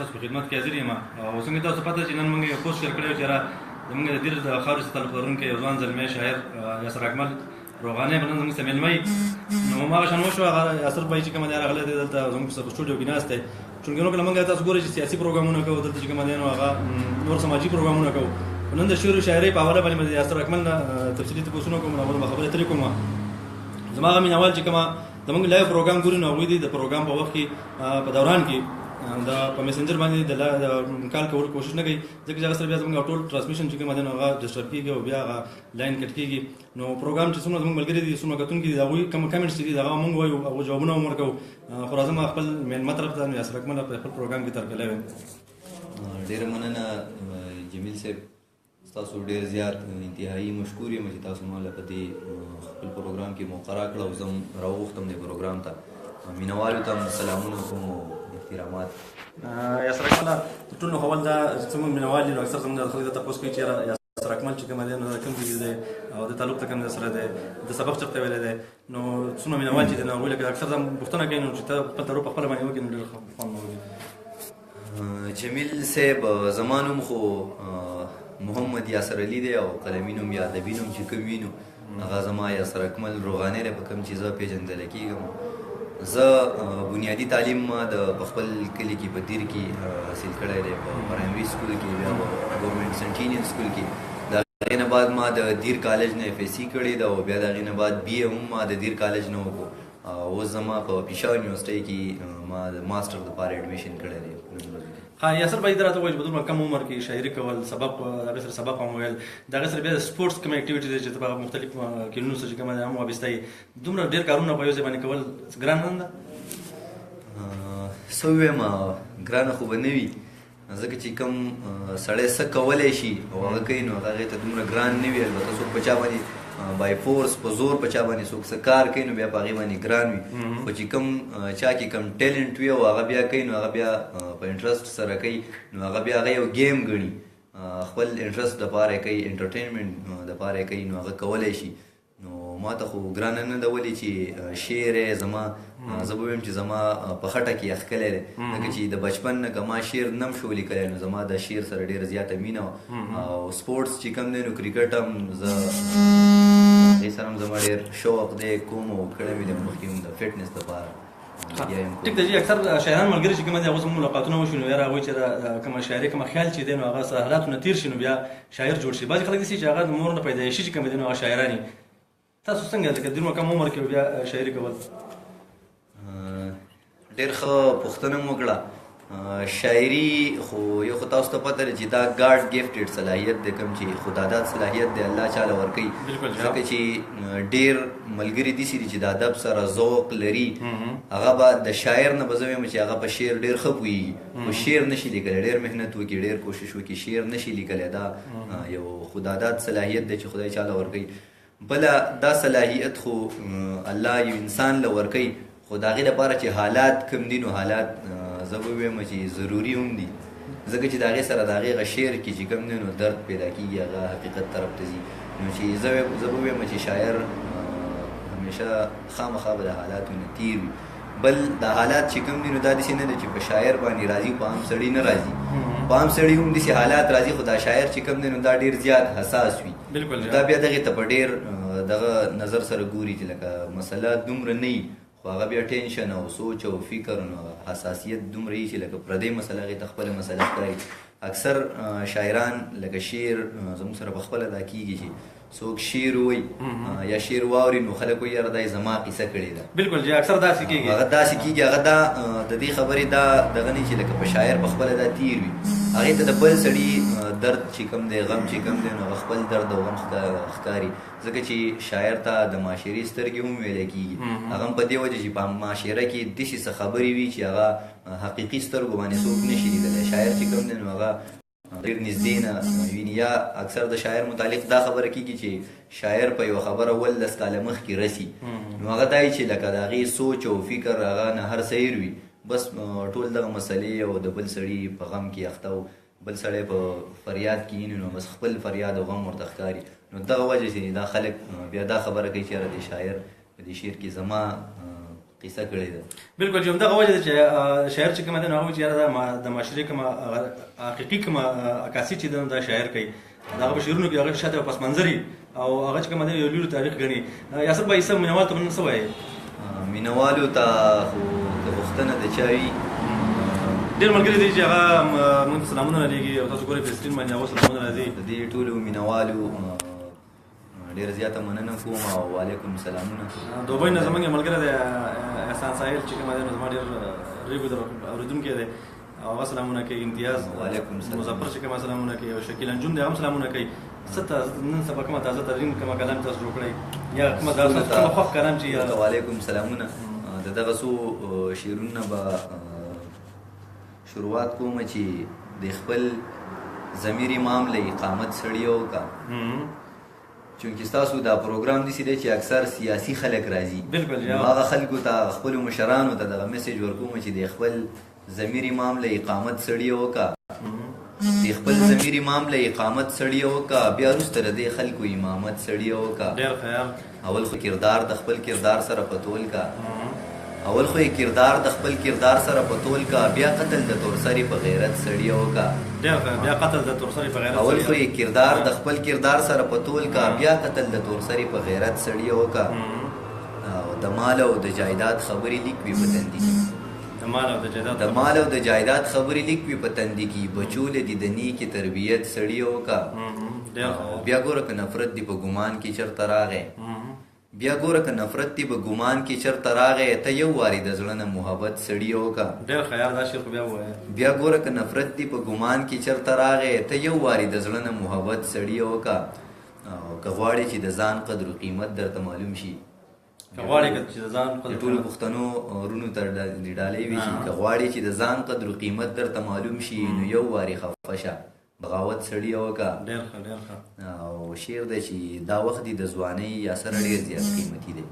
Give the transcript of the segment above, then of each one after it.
تاسو په خدمت کې حاضر یم. او څنګه تاسو پته چې نن موږ یو پوسټ شیر کړی چې را زموږ د دیر د خاورې سره تعلق لرونکی یو ځوان زلمی شاعر یاسر اکمل روغانه به نن زموږ سره مېلمه وي. نو هغه شان وشو، هغه یاسر بای چې کومه دی راغلی دی دلته زموږ په سټوډیو کې ناست دی. چونکې نو کله موږ تاسو ګورئ چې سیاسي پروګرامونه کوو دلته چې کومه دی نو هغه نور سماجي پروګرامونه کوو. نن د شعر او شاعرۍ په حواله باندې یاسر اکمل نه تفصیلي تپوسونه کوم، هغه به خبرې اترې کوم. زما هغه مینهوال چې کومه زموږ live پروګرام ګوري نو هغوی دې د پروګرام په وخت کې په دوران کې د په میسنجر باندې د کال کولو کوشش نه کوي، ځکه چې هغه سره بیا زموږ ټول transmission چې کومه دی نو هغه disturb کېږي او بیا هغه line cut کېږي. نو پروګرام چې څومره زموږ ملګري دي، څومره کتونکي دي، هغوی کوم comments چې دي هغه موږ وایو، هغو جوابونه هم ورکوو. خو راځم خپل مېلمه طرف ته، نو یاسر اکمل په خپل پروګرام کې ترکلی وایم. ډېره مننه جمیل صاحب، تاسو ډېر زیات انتهایی مشکور یم چې تاسو ماله په دې خپل پروګرام کې موقع راکړه او زه هم راوغوښتم دې پروګرام ته. مینهوالو ته هم سلامونه کوم او احترامات. یاسر اکمل، تر ټولو خو اول دا زموږ مینهوال دي نو اکثر زموږ خلک دا تپوس کوي چې یاره یاسر اکمل چې کومه دی نو دا کوم ځای دی او د تعلق ته کوم ځای سره دی، د سبق چېرته ویلی دی. نو څومره مینهوال چې دي نو هغوی لکه اکثر دا پوښتنه کوي نو چې ته خپل تعارف په خپله باندې وکړې نو ډېر ښه خوند به وکړي. جمیل صاحب، زما نوم خو محمد یاسر علي دی او قلمي نوم یا ادبي نوم چې کوم وي نو هغه زما یاسر اکمل روغانی دی، په کوم چې زه پېژندل کېږم. زه بنیادي تعلیم ما د په خپل کلي کې په دیر کې حاصل کړی دی، په primary school کې، بیا په government centennial school کې. د هغې نه بعد ما د دیر کالج نه FSc کړې ده او بیا د هغې نه بعد BA هم ما د دیر کالج نه وکړو. اوس زما په پېښور یونیورسټۍ کې ما د master دپاره admission کړی دی نن ورځو کې. ها یاسر بھائی، راته وایي چې په دومره کم عمر کې شاعري کول، سبق د هغې سره سبق هم ویل، د هغې سره بیا د sports کومه activity دی چې ته په مختلف کلونو سره چې کومه ده هم وابسته یې، دومره ډېر کارونه په یو ځای باندې کول ګران نه ده؟ څه ووایم، ګرانه خو به نه وي، ځکه چې کوم سړی څه کولی شي او هغه کوي نو هغه ته دومره ګران نه وي. البته څوک په چا باندې by force په زور په چا باندې څوک څه کار کوي نو بیا په هغې باندې ګران وي، خو چې کوم چا کې کوم talent وي او هغه بیا کوي نو هغه بیا په interest سره کوي، نو هغه بیا هغه یو game ګڼي، خپل interest دپاره یې کوي، entertainment دپاره یې کوي، نو هغه کولی شي. نو ما ته خو ګرانه نه ده، ولې چې شعر یې زما، زه به ووایم چې زما په خټه کې ښکلی دی، ځکه چې د بچپن نه که ما شعر نه هم شو لیکلی نو زما د شعر سره ډېره زیاته مینه وه. او sports چې کوم دی نو کرکټ هم زه هغې سره هم زما ډېر شوق دی، کوم او کړی مې دی مخکې هم د fitness دپاره. ټیک دی جی، اکثر شاعران ملګري چې کوم دي هغو زموږ ملاقاتونه وشي نو یاره هغوی چې کومه شاعري کومه خیال چې دی نو هغه څه حالاتو نه تېر شي نو بیا شاعر جوړ شي. بعضې خلک داسې چې هغه د مور نه پیدایشي چې کوم دی نو هغه شاعران وي. تاسو څنګه لکه دومره کم عمر کې بیا شاعري کول؟ ډېر ښه پوښتنه مو وکړه. شاعري خو یو خو تاسو ته پته ده چې دا God gifted صلاحیت دی، کوم چې خداداد صلاحیت دی، الله چاله ورکوي. ځکه چې ډېر ملګري داسې دي چې د ادب سره ذوق لري، هغه به د شاعر نه به زه وایم چې هغه په شعر ډېر ښه پوهېږي خو شعر نه شي لیکلی، ډېر محنت وکړي، ډېر کوشش وکړي، شعر نه شي لیکلی. دا یو خداداد صلاحیت دی چې خدای چاله ورکوي. بله دا صلاحیت خو الله یو انسان له ورکوي، خو د هغې دپاره چې حالات کوم دي نو حالات زه به ووایم چې ضروري هم دي، ځکه چې د هغې سره د هغې هغه شعر کې چې کوم دی نو درد پیدا کېږي، هغه حقیقت طرف ته ځي. نو چې زه به ووایم چې شاعر همیشه خامخا به د حالاتو نه تېر وي. بل د حالات چې کوم دي نو دا داسې نه دی چې په شاعر باندې راځي په عام سړي نه راځي، په عام سړي هم داسې حالات راځي، خو دا شاعر چې کوم دی نو دا ډېر زیات حساس وي. دا بیا دغې ته په ډېر دغه نظر سره ګوري چې لکه مسله دومره نه وي، خو هغه بیا tension او سوچ او فکر نو حساسیت دومره وي چې لکه پردۍ مسله هغې ته خپله مسله ښکاري. اکثر شاعران لکه شعر زموږ سره په خپله دا کېږي چې څوک شعر وایي یا شعر واوري نو خلک وایي یاره دا یې زما قصه کړې ده. بالکل جی، اکثر داسې کېږي. هغه داسې کېږي، هغه دا د دې خبرې دا دغه نه چې لکه په شاعر په خپله دا تېر وي، هغې ته د بل سړي درد چې کوم دی، غم چې کوم دی، نو هغه خپل درد او غم ښکاري. ځکه چې شاعر ته د معاشرې سترګې هم ویلی کېږي، هغه هم په دې وجه چې په معاشره کې داسې څه خبرې وي چې هغه حقیقي سترګو باندې څوک نه شي لیدلی. شاعر چې کوم دی نو هغه ډېر نږدې نه ویني. یا اکثر د شاعر متعلق دا خبره کېږي چې شاعر په یوه خبره 18 کاله مخکې رسي، نو هغه دا چې لکه د هغې سوچ او فکر هغه نه هر څه هېر وي، بس ټول دغه مسلې او د بل سړي په غم کې اخته و، بل سړی په فریاد کې ویني نو بس خپل فریاد او غم ورته ښکاري. نو دغه وجه چې دا خلک بیا دا خبره کوي چې یاره دې شاعر په دې شعر کې زما قصه کړې ده. بالکل چې همدغه وجه ده چې شاعر چې کومه ده نو هغه چې یاره د معاشرې کومه حقیقي کومه عکاسي چې ده دا شاعر کوي، د هغه په شعرونو کې هغه شاته پس منظر او هغه چې کومه ده یو لوی تاریخ ګڼي. یاسر بھائی څه مینوال ته نن څه وایې؟ مینوالو ته خو که غوښتنه د چا وي، ډېر ملګري دي چې هغه موږ ته سلامونه رالیږي او تاسو ګورئ په سکرین باندې هغه سلامونه راځي. د دې ټولو مینوالو ډېره زیاته مننه کوم او وعلیکم سلامونه. دوبۍ نه زمونږ ملګری دی احسان ساحل چې کوم دی نو زما ډېر ریګولر اورېدونکی دی او هغه سلامونه کوي. امتیاز وعلیکم سلام، مظفر چې کوم سلامونه کوي او شکیل انجم دی هم سلامونه کوي. څه نن سبا کومه تازه ترین کومه کلام تاسو جوړ کړی یا کومه داسې کومه خوښ کلام چې وعلیکم سلامونه. د دغه څو شعرونه به شروعات کوم چې د خپل ضمیر امام له اقامت سړی وکا، چونکه ستاسو دا پروګرام داسې دی چې اکثر سیاسي خلک راځي. بالکل نو هغه خلکو ته خپلو مشرانو ته دغه میسج ورکوم چې د خپل ضمیر امام له اقامت سړی وکا، د خپل ضمیر امام له اقامت سړی وکا، بیا وروسته د دې خلکو امامت سړی وکا. ډېر خیال. اول خو کردار د خپل کردار سره په تول کا، اول خو یې کردار د خپل کردار سره په تول کا، بیا قتل د تورسري په غیرت سړی وکا. بیا قتل د تورسري په غیرت. اول خو یې کردار د خپل کردار سره په تول کا، بیا قتل د تورسري په غیرت سړی وکا. او د مال او د جایداد خبرې لیک وي په تندي کې، د مال او د جایداد، د مال او د جایداد خبرې لیک وي په تندي کې، بچو له دې د نیکې تربیت سړی وکا. بیا ګوره که نفرت دې په ګمان کې چېرته راغی، بیا ګوره که نفرت دې په ګمان کې چېرته راغی، ته یو وارې د زړه نه محبت سړی وکا. ډېر خیال دا شعر خو بیا ووایه. بیا ګوره که نفرت دې په ګمان کې چېرته راغی، ته یو وارې د زړه نه محبت سړی وکا. او که غواړې چې د ځان قدر و قیمت درته معلوم شي، که غواړې چې د ځان قدر ټولو پښتنو وروڼو ته ډالۍ وي چې که غواړې چې د ځان قدر و قیمت درته معلوم شي، نو یو وارې خفه شه، بغاوت سړی وکا. ډېر ښه، ډېر ښه. او شعر دی چې دا وخت دی د ځوانۍ یا سره ډېر زیات قیمتي دی،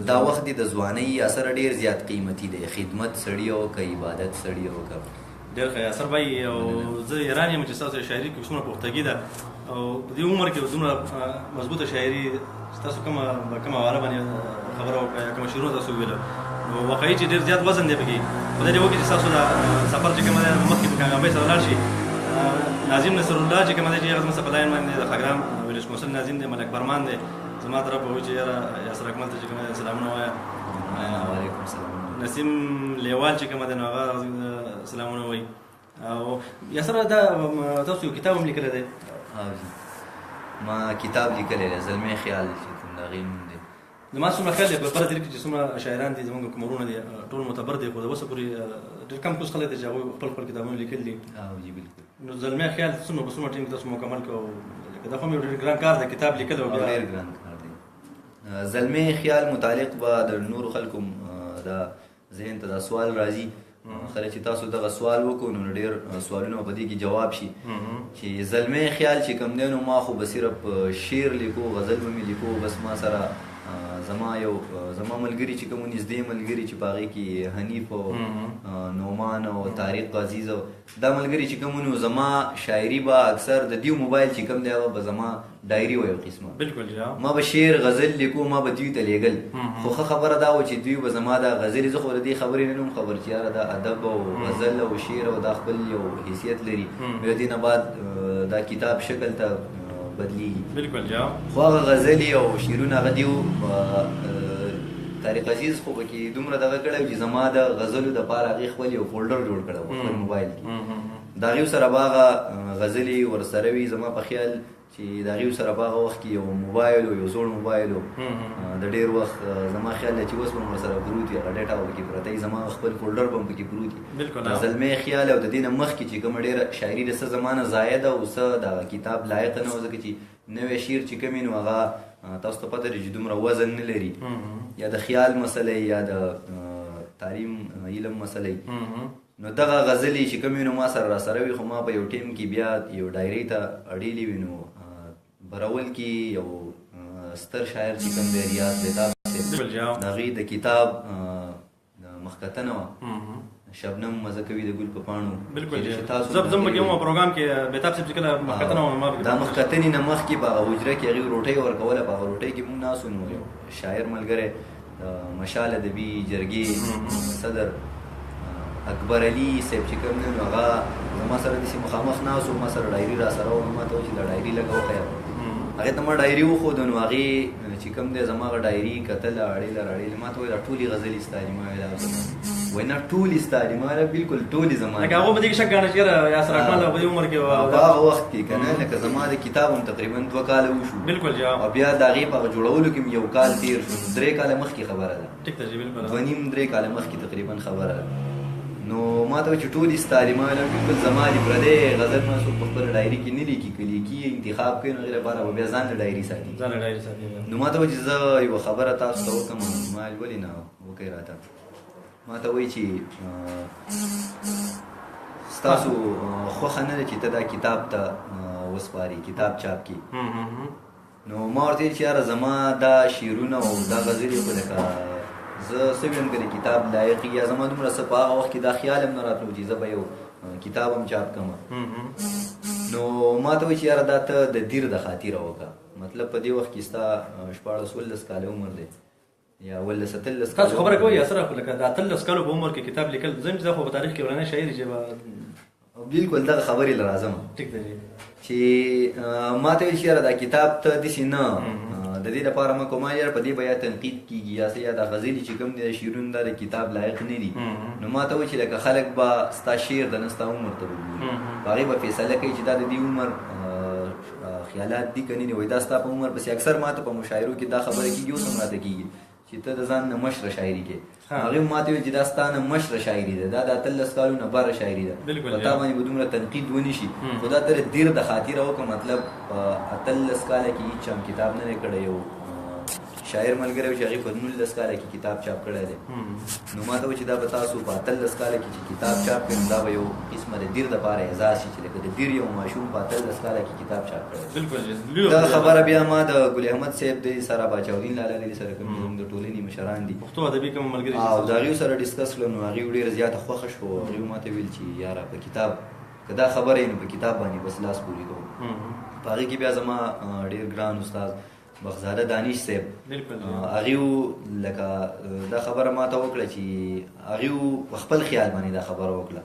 دا وخت دی د ځوانۍ یا سره ډېر زیات قیمتي دی، خدمت سړی وکا، عبادت سړی وکا. ډېر ښه یاسر بھائی، او زه حیران یم چې ستاسو شاعري کې څومره پختګي ده او په دې عمر کې دومره مضبوطه شاعري، تاسو کومه کومه حواله باندې خبره وکړه یا کومه شعرونه تاسو وویل، نو واقعي چې ډېر زیات وزن دی پکې. خدای دې وکړي چې ستاسو دا سفر چې کومه دی مخکې په کامیابۍ سره لاړ شي. ناظم نصر الله چې کومه دی چې هغه زموږ په لاین باندې د خګرام ویلج کونسل ناظم دی، ملک برمان دی، زما طرف وایي چې یاره یاسر اکمل ته چې کومه دی سلامونه وایه. وعلیکم سلام. نسیم لیوال چې کومه دی نو هغه سلامونه وایي. او یاسر دا تاسو یو کتاب هم لیکلی دی؟ ما کتاب لیکلی دی، زلمی خیال چې کوم د هغې نوم دی. زما څومره خیال دی په بره دیر کې چې څومره شاعران دي، زموږ کوم وروڼه دي، ټول معتبر دي، خو د اوسه پورې ډېر کم کوس خلک دي چې هغوی خپل خپل کتابونه لیکلي دي. جي بالکل. نو زلمی خیال څومره په څومره ټیم کې تاسو مکمل کړو؟ لکه دا خو هم یو ډېر ګران کار دی کتاب لیکل، او بیا ډېر ګران کار دی. زلمی خیال متعلق به د نورو خلکو د ذهن ته دا سوال راځي، کله چې تاسو دغه سوال وکړو نو ډېر سوالونه په دې کې جواب شي چې زلمی خیال چې کوم دی نو ما خو به صرف شعر لیکو، غزل به مې لیکو، بس ما سره زما یو زما ملګري چې کوم نږدې ملګري چې په هغې کې حنیف او نعمان او طارق عزیز او دا ملګري چې کوم نو زما شاعري به اکثر د دیو موبایل چې کوم دی هغه به زما ډایري وه یو قسمه. بالکل. ما به شعر غزل لیکو، ما به دوی ته لېږل، خو ښه خبره دا وه چې دوی به زما دا غزلې، زه خو د دې خبرې نه وم خبر چې یاره دا ادب او غزل او شعر او دا خپل یو حیثیت لري، بیا دې نه بعد دا کتاب شکل ته بدلیږي. بالکل. خو هغه غزلې او شعرونه هغه دیو طارق عزیز خو پکې دومره دغه کړی چې زما د غزلو دپاره هغې خپل یو فولډر جوړ کړی و خپل موبایل کې، د هغې سره به هغه غزلې ورسره وي. زما په خیال چې د هغې سره په هغه وخت کې یو موبایل و، یو زوړ موبایل و، د ډېر وخت زما خیال دی چې اوس به هم ورسره پروت وي، هغه ډیټا به پکې پرته وي، زما خپل فولډر به هم پکې پروت وي. زلمی خیال او د دې نه مخکې چې کومه ډېره شاعري د څه زمانه زایده او څه دغه کتاب لایقه نه وه، ځکه چې نوی شعر چې کوم وي نو هغه تاسو ته پته دی چې دومره وزن نه لري، یا د خیال مسله یا د تعلیم علم مسله. نو دغه غزلې چې کوم وي نو ما سره راسره وي، خو ما په یو ټیم کې بیا یو ډایرۍ ته اړېلې وي. نو برول کې یو ستر شاعر چې کوم دی ریاض بیتاب صاحب، د هغې د کتاب مخکتنه وه، شبنم مزه کوي د ګل په پاڼو. بالکل. زه پکې وم پروګرام کې، بیتاب صاحب چې کله مخکتنه وه ما دا مخکتنې نه مخکې په هغه حجره کې هغې روټۍ ورکوله، په هغه روټۍ کې موږ ناست وو. نو یو شاعر ملګری د مشال ادبي جرګې صدر اکبر علي صاحب چې کوم دی، نو هغه زما سره داسې مخامخ ناست و، ما سره ډایري را سره وه، نو ما ته وویل چې دا ډایري لږه وښیه. هغې ته ما ډایري وښوده، نو هغې چې کوم دی زما هغه ډایري کتله، اړېله راړېله، ما ته وویل دا ټولې غزلې ستا دي؟ ما ویل زما دي. وایي نه ټولې ستا دي؟ ما ویل بالکل ټولې زما دي. لکه هغه په دې کې شک ګاڼه چې یاره یاسر اکمل په دې عمر کې په هغه وخت کې که نه، لکه زما د کتاب هم تقریبا 2 کاله وشو. بالکل جی. او بیا د هغې په هغه جوړولو کې هم 1 کال تېر شو، 3 کاله مخکې خبره ده. ټیک ده جی، بالکل. 2.5-3 کاله مخکې تقریبا خبره ده. نو ما ته چې ټولې ستا دي؟ ما ویل بالکل زما دي، پردی غزل ما څوک په خپله ډایري کې نه لیکي، که لیکي انتخاب کوي نو هغې لپاره به بیا ځان له ډایري ساتي. ځان له ډایري ساتي. نو ما ته وایي چې زه یوه خبره تاسو ته وکړم. ما ویل ولې نه وکړئ راته. ما ته وایي چې ستاسو خوښه نه ده چې ته دا کتاب ته وسپارې، کتاب چاپ کړي. نو ما ورته ویل چې یاره زما دا شعرونه او دا غزلې خو لکه زه څه ویم که د کتاب لایق یا زما دومره څه په هغه وخت کې دا خیال هم نه راتلو چې زه به یو کتاب هم چاپ کړم. نو ما ته وایي چې یاره دا ته د دیر د خاطره وکړه، مطلب په دې وخت کې ستا 16-17 کاله عمر دی یا 18 تاسو خبره کوئ یاسر، خو لکه د 18 کالو په عمر کې کتاب لیکل، زه هم خو په تاریخ کې ورنه شاعر چې بالکل دغه خبرې له راځم. ټیک دی چې ما ته ویل چې یاره دا کتاب ته داسې نه د دې لپاره مه کوه، ما یاره په دې به یا تنقید کېږي یا څه، یا دا غزلې چې کوم دي شعرونه دا د کتاب لایق نه دي. نو ما ته وایي چې لکه خلک به ستا شعر د نه ستا عمر ته وګوري، په هغې به فیصله کوي چې دا د دې عمر خیالات دي که نه دي. وایي دا ستا په عمر پسې اکثر ما ته په مشاعرو کې دا خبره کېږي، اوس هم راته کېږي چې ته د ځان نه مشره شاعري کې. هغې ما ته ویل چې دا ستا نه مشره شاعري ده، دا د 18 کالو نه بره شاعري ده، په تا باندې به دومره تنقید ونه شي، خو دا ته د دیر د خاطره وکړه. مطلب په 18 کاله کې هېچا هم کتاب نه دی کړی، یو شاعر ملګری و چې هغې په 19 کاله کې کتاب چاپ کړی دی. نو ما ته وایي چې دا به تاسو په 18 کاله کې چې کتاب چاپ کړئ، نو دا به یو قسمه د دیر دپاره اعزاز شي چې لکه د دیر یو ماشوم په 18 کاله کې کتاب چاپ کړی. بالکل. دا خبره بیا ما د ګل احمد صاحب دی سره، باچاودین لالا دی سره، کوم زموږ د ټولنې مشران دي، پښتو ادبي کوم ملګري او د هغوی سره ډسکس کړم. نو هغوی ډېره زیاته خوښه شو. هغوی ما ته ویل چې یاره په کتاب که دا خبره یې نو په کتاب باندې بس لاس پورې کوو. په هغې کې بیا زما ډېر ګران استاد بخزاده دانش صاحب هغې لکه دا خبره ما ته وکړه چې هغې په خپل خیال باندې دا خبره وکړه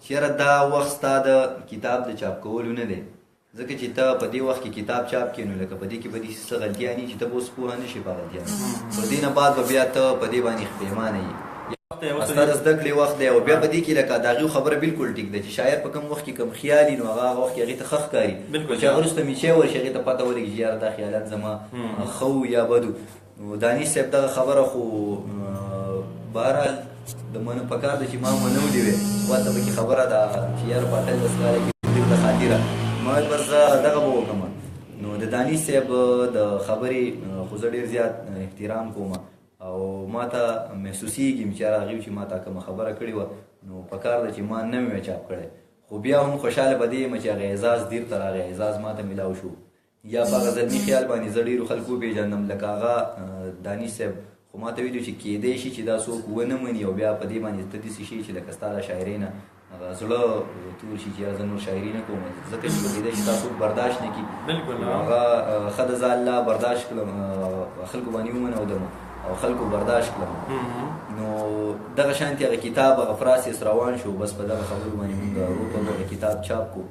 چې یاره دا وخت ستا د کتاب د چاپ کولو نه دی، ځکه چې ته په دې وخت کې کتاب چاپ کړې نو لکه په دې کې به داسې څه غلطیانې چې ته به اوس پوهه نه شې په غلطیانو، په دې نه بعد به بیا ته په دې باندې پښېمانه یې. ستا د زده کړې وخت دی. او بیا په دې کې لکه د هغې خبره بالکل ټیک ده چې شاعر په کوم وخت کې کوم خیال وي نو هغه هغه وخت کې هغې ته ښه ښکاري، چې هغه وروسته میچی ورشي هغې ته پته ولګي چې یاره دا خیالات زما ښه وو یا بد وو. نو دانش صاحب دغه خبره خو بهرحال د منو په کار ده چې ما منولې وې، خو هلته پکې خبره ده چې یاره په 18 کاله کې ډېر د خاطره ما ویل بس زه دغه به وکړم. نو د دانش صاحب د خبرې خو زه ډېر زیات احترام کوم او ما ته محسوسېږي چې یاره هغوی چې ما ته کومه خبره کړې وه نو په کار ده چې ما نه مې چاپ کړی، خو بیا هم خوشحاله به دې یم چې هغه اعزاز دیر ته راغی، اعزاز ما ته میلاو شو. یا په هغه زلمي خیال باندې زه ډېرو خلکو وپېژندم، لکه هغه دانش صاحب خو ما ته ویلي چې کېدای شي چې دا څوک ونه مني او بیا په دې باندې ته داسې شي چې لکه ستا له شاعرۍ نه هغه زړه تور شي چې یاره زه نور شاعري نه کوم، ځکه چې کېدای شي تاسو برداشت نه کړي. بالکل. هغه ښه ده زه الله برداشت کړم، خلکو باندې ومنودم او خلکو برداشت کړم. نو دغه شانتې هغه کتاب هغه پراسس روان شو، بس په دغه خبرو باندې مونږ ورو په ورو کتاب چاپ کړو.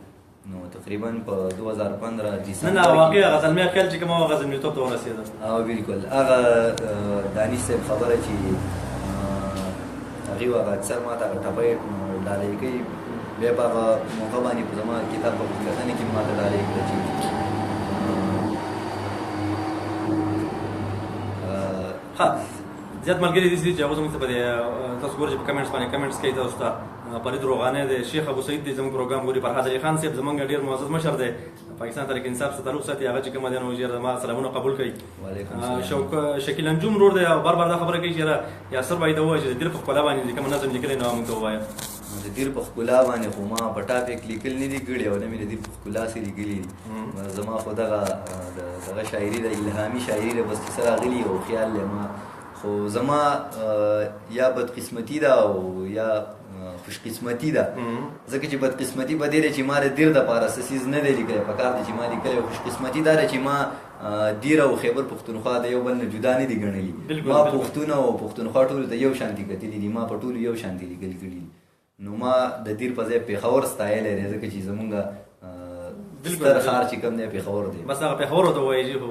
نو تقریبا په 2015 دسمبر نه نه واقعي هغه زلمی خیال چې کوم هغه زلمیتوب ته ورسېده. او بالکل هغه دانش صاحب خبره چې هغې هغه اکثر ما ته هغه ټپۍ ډالۍ کوي، بیا په هغه موقع باندې په زما کتاب په کتنه کې ما ته ډالۍ کړه چې ښه زیات ملګري دي چې هغه زموږ ته په دې تاسو ګورئ چې په کمنټس باندې کمنټس کوي. تاسو ته فرید روغانی دی، شیخ ابو سعید دی زموږ پروګرام ګوري، فرهاد علي خان صاحب زموږ ډېر معزز مشر دی، پاکستان تحریک انصاف سره تعلق ساتي، هغه چې کومه دی نو یاره زما سلامونه قبول کړئ. شوک شکیل انجم ورور دی او بار بار دا خبره کوي چې یاره یاسر بای ته ووایه چې د دیر په ښکلا باندې کوم نظم لیکلی نو موږ ته ووایه. د دیر په ښکلا باندې خو ما په ټاپک لیکل نه دي کړي او نه مې د دیر په ښکلا څه لیکلي دي. زما خو دغه دغه شاعري ده، الهامي شاعري ده، بس چې څه راغلي او خیال دی ما خو زما یا بدقسمتي ده او یا خوشقسمتي ده، ځکه چې بدقسمتي به دې ده چې ما د دیر دپاره څه څیز نه دی لیکلی، په کار دی چې ما لیکلی. خوشقسمتي دا ده چې ما دیر او خیبر پښتونخوا د یو بل نه جدا نه دي ګڼلي. ما پښتون او پښتونخوا ټولو ته یو شانتي کتلي دي، ما په ټولو یو شانتي لیکل کړي دي. نو ما د دیر په ځای پېښور ستایلی دی، ځکه چې زمونږ ستر ښار چې کوم دی پېښور دی. بس هغه پېښور ورته وایي چې خو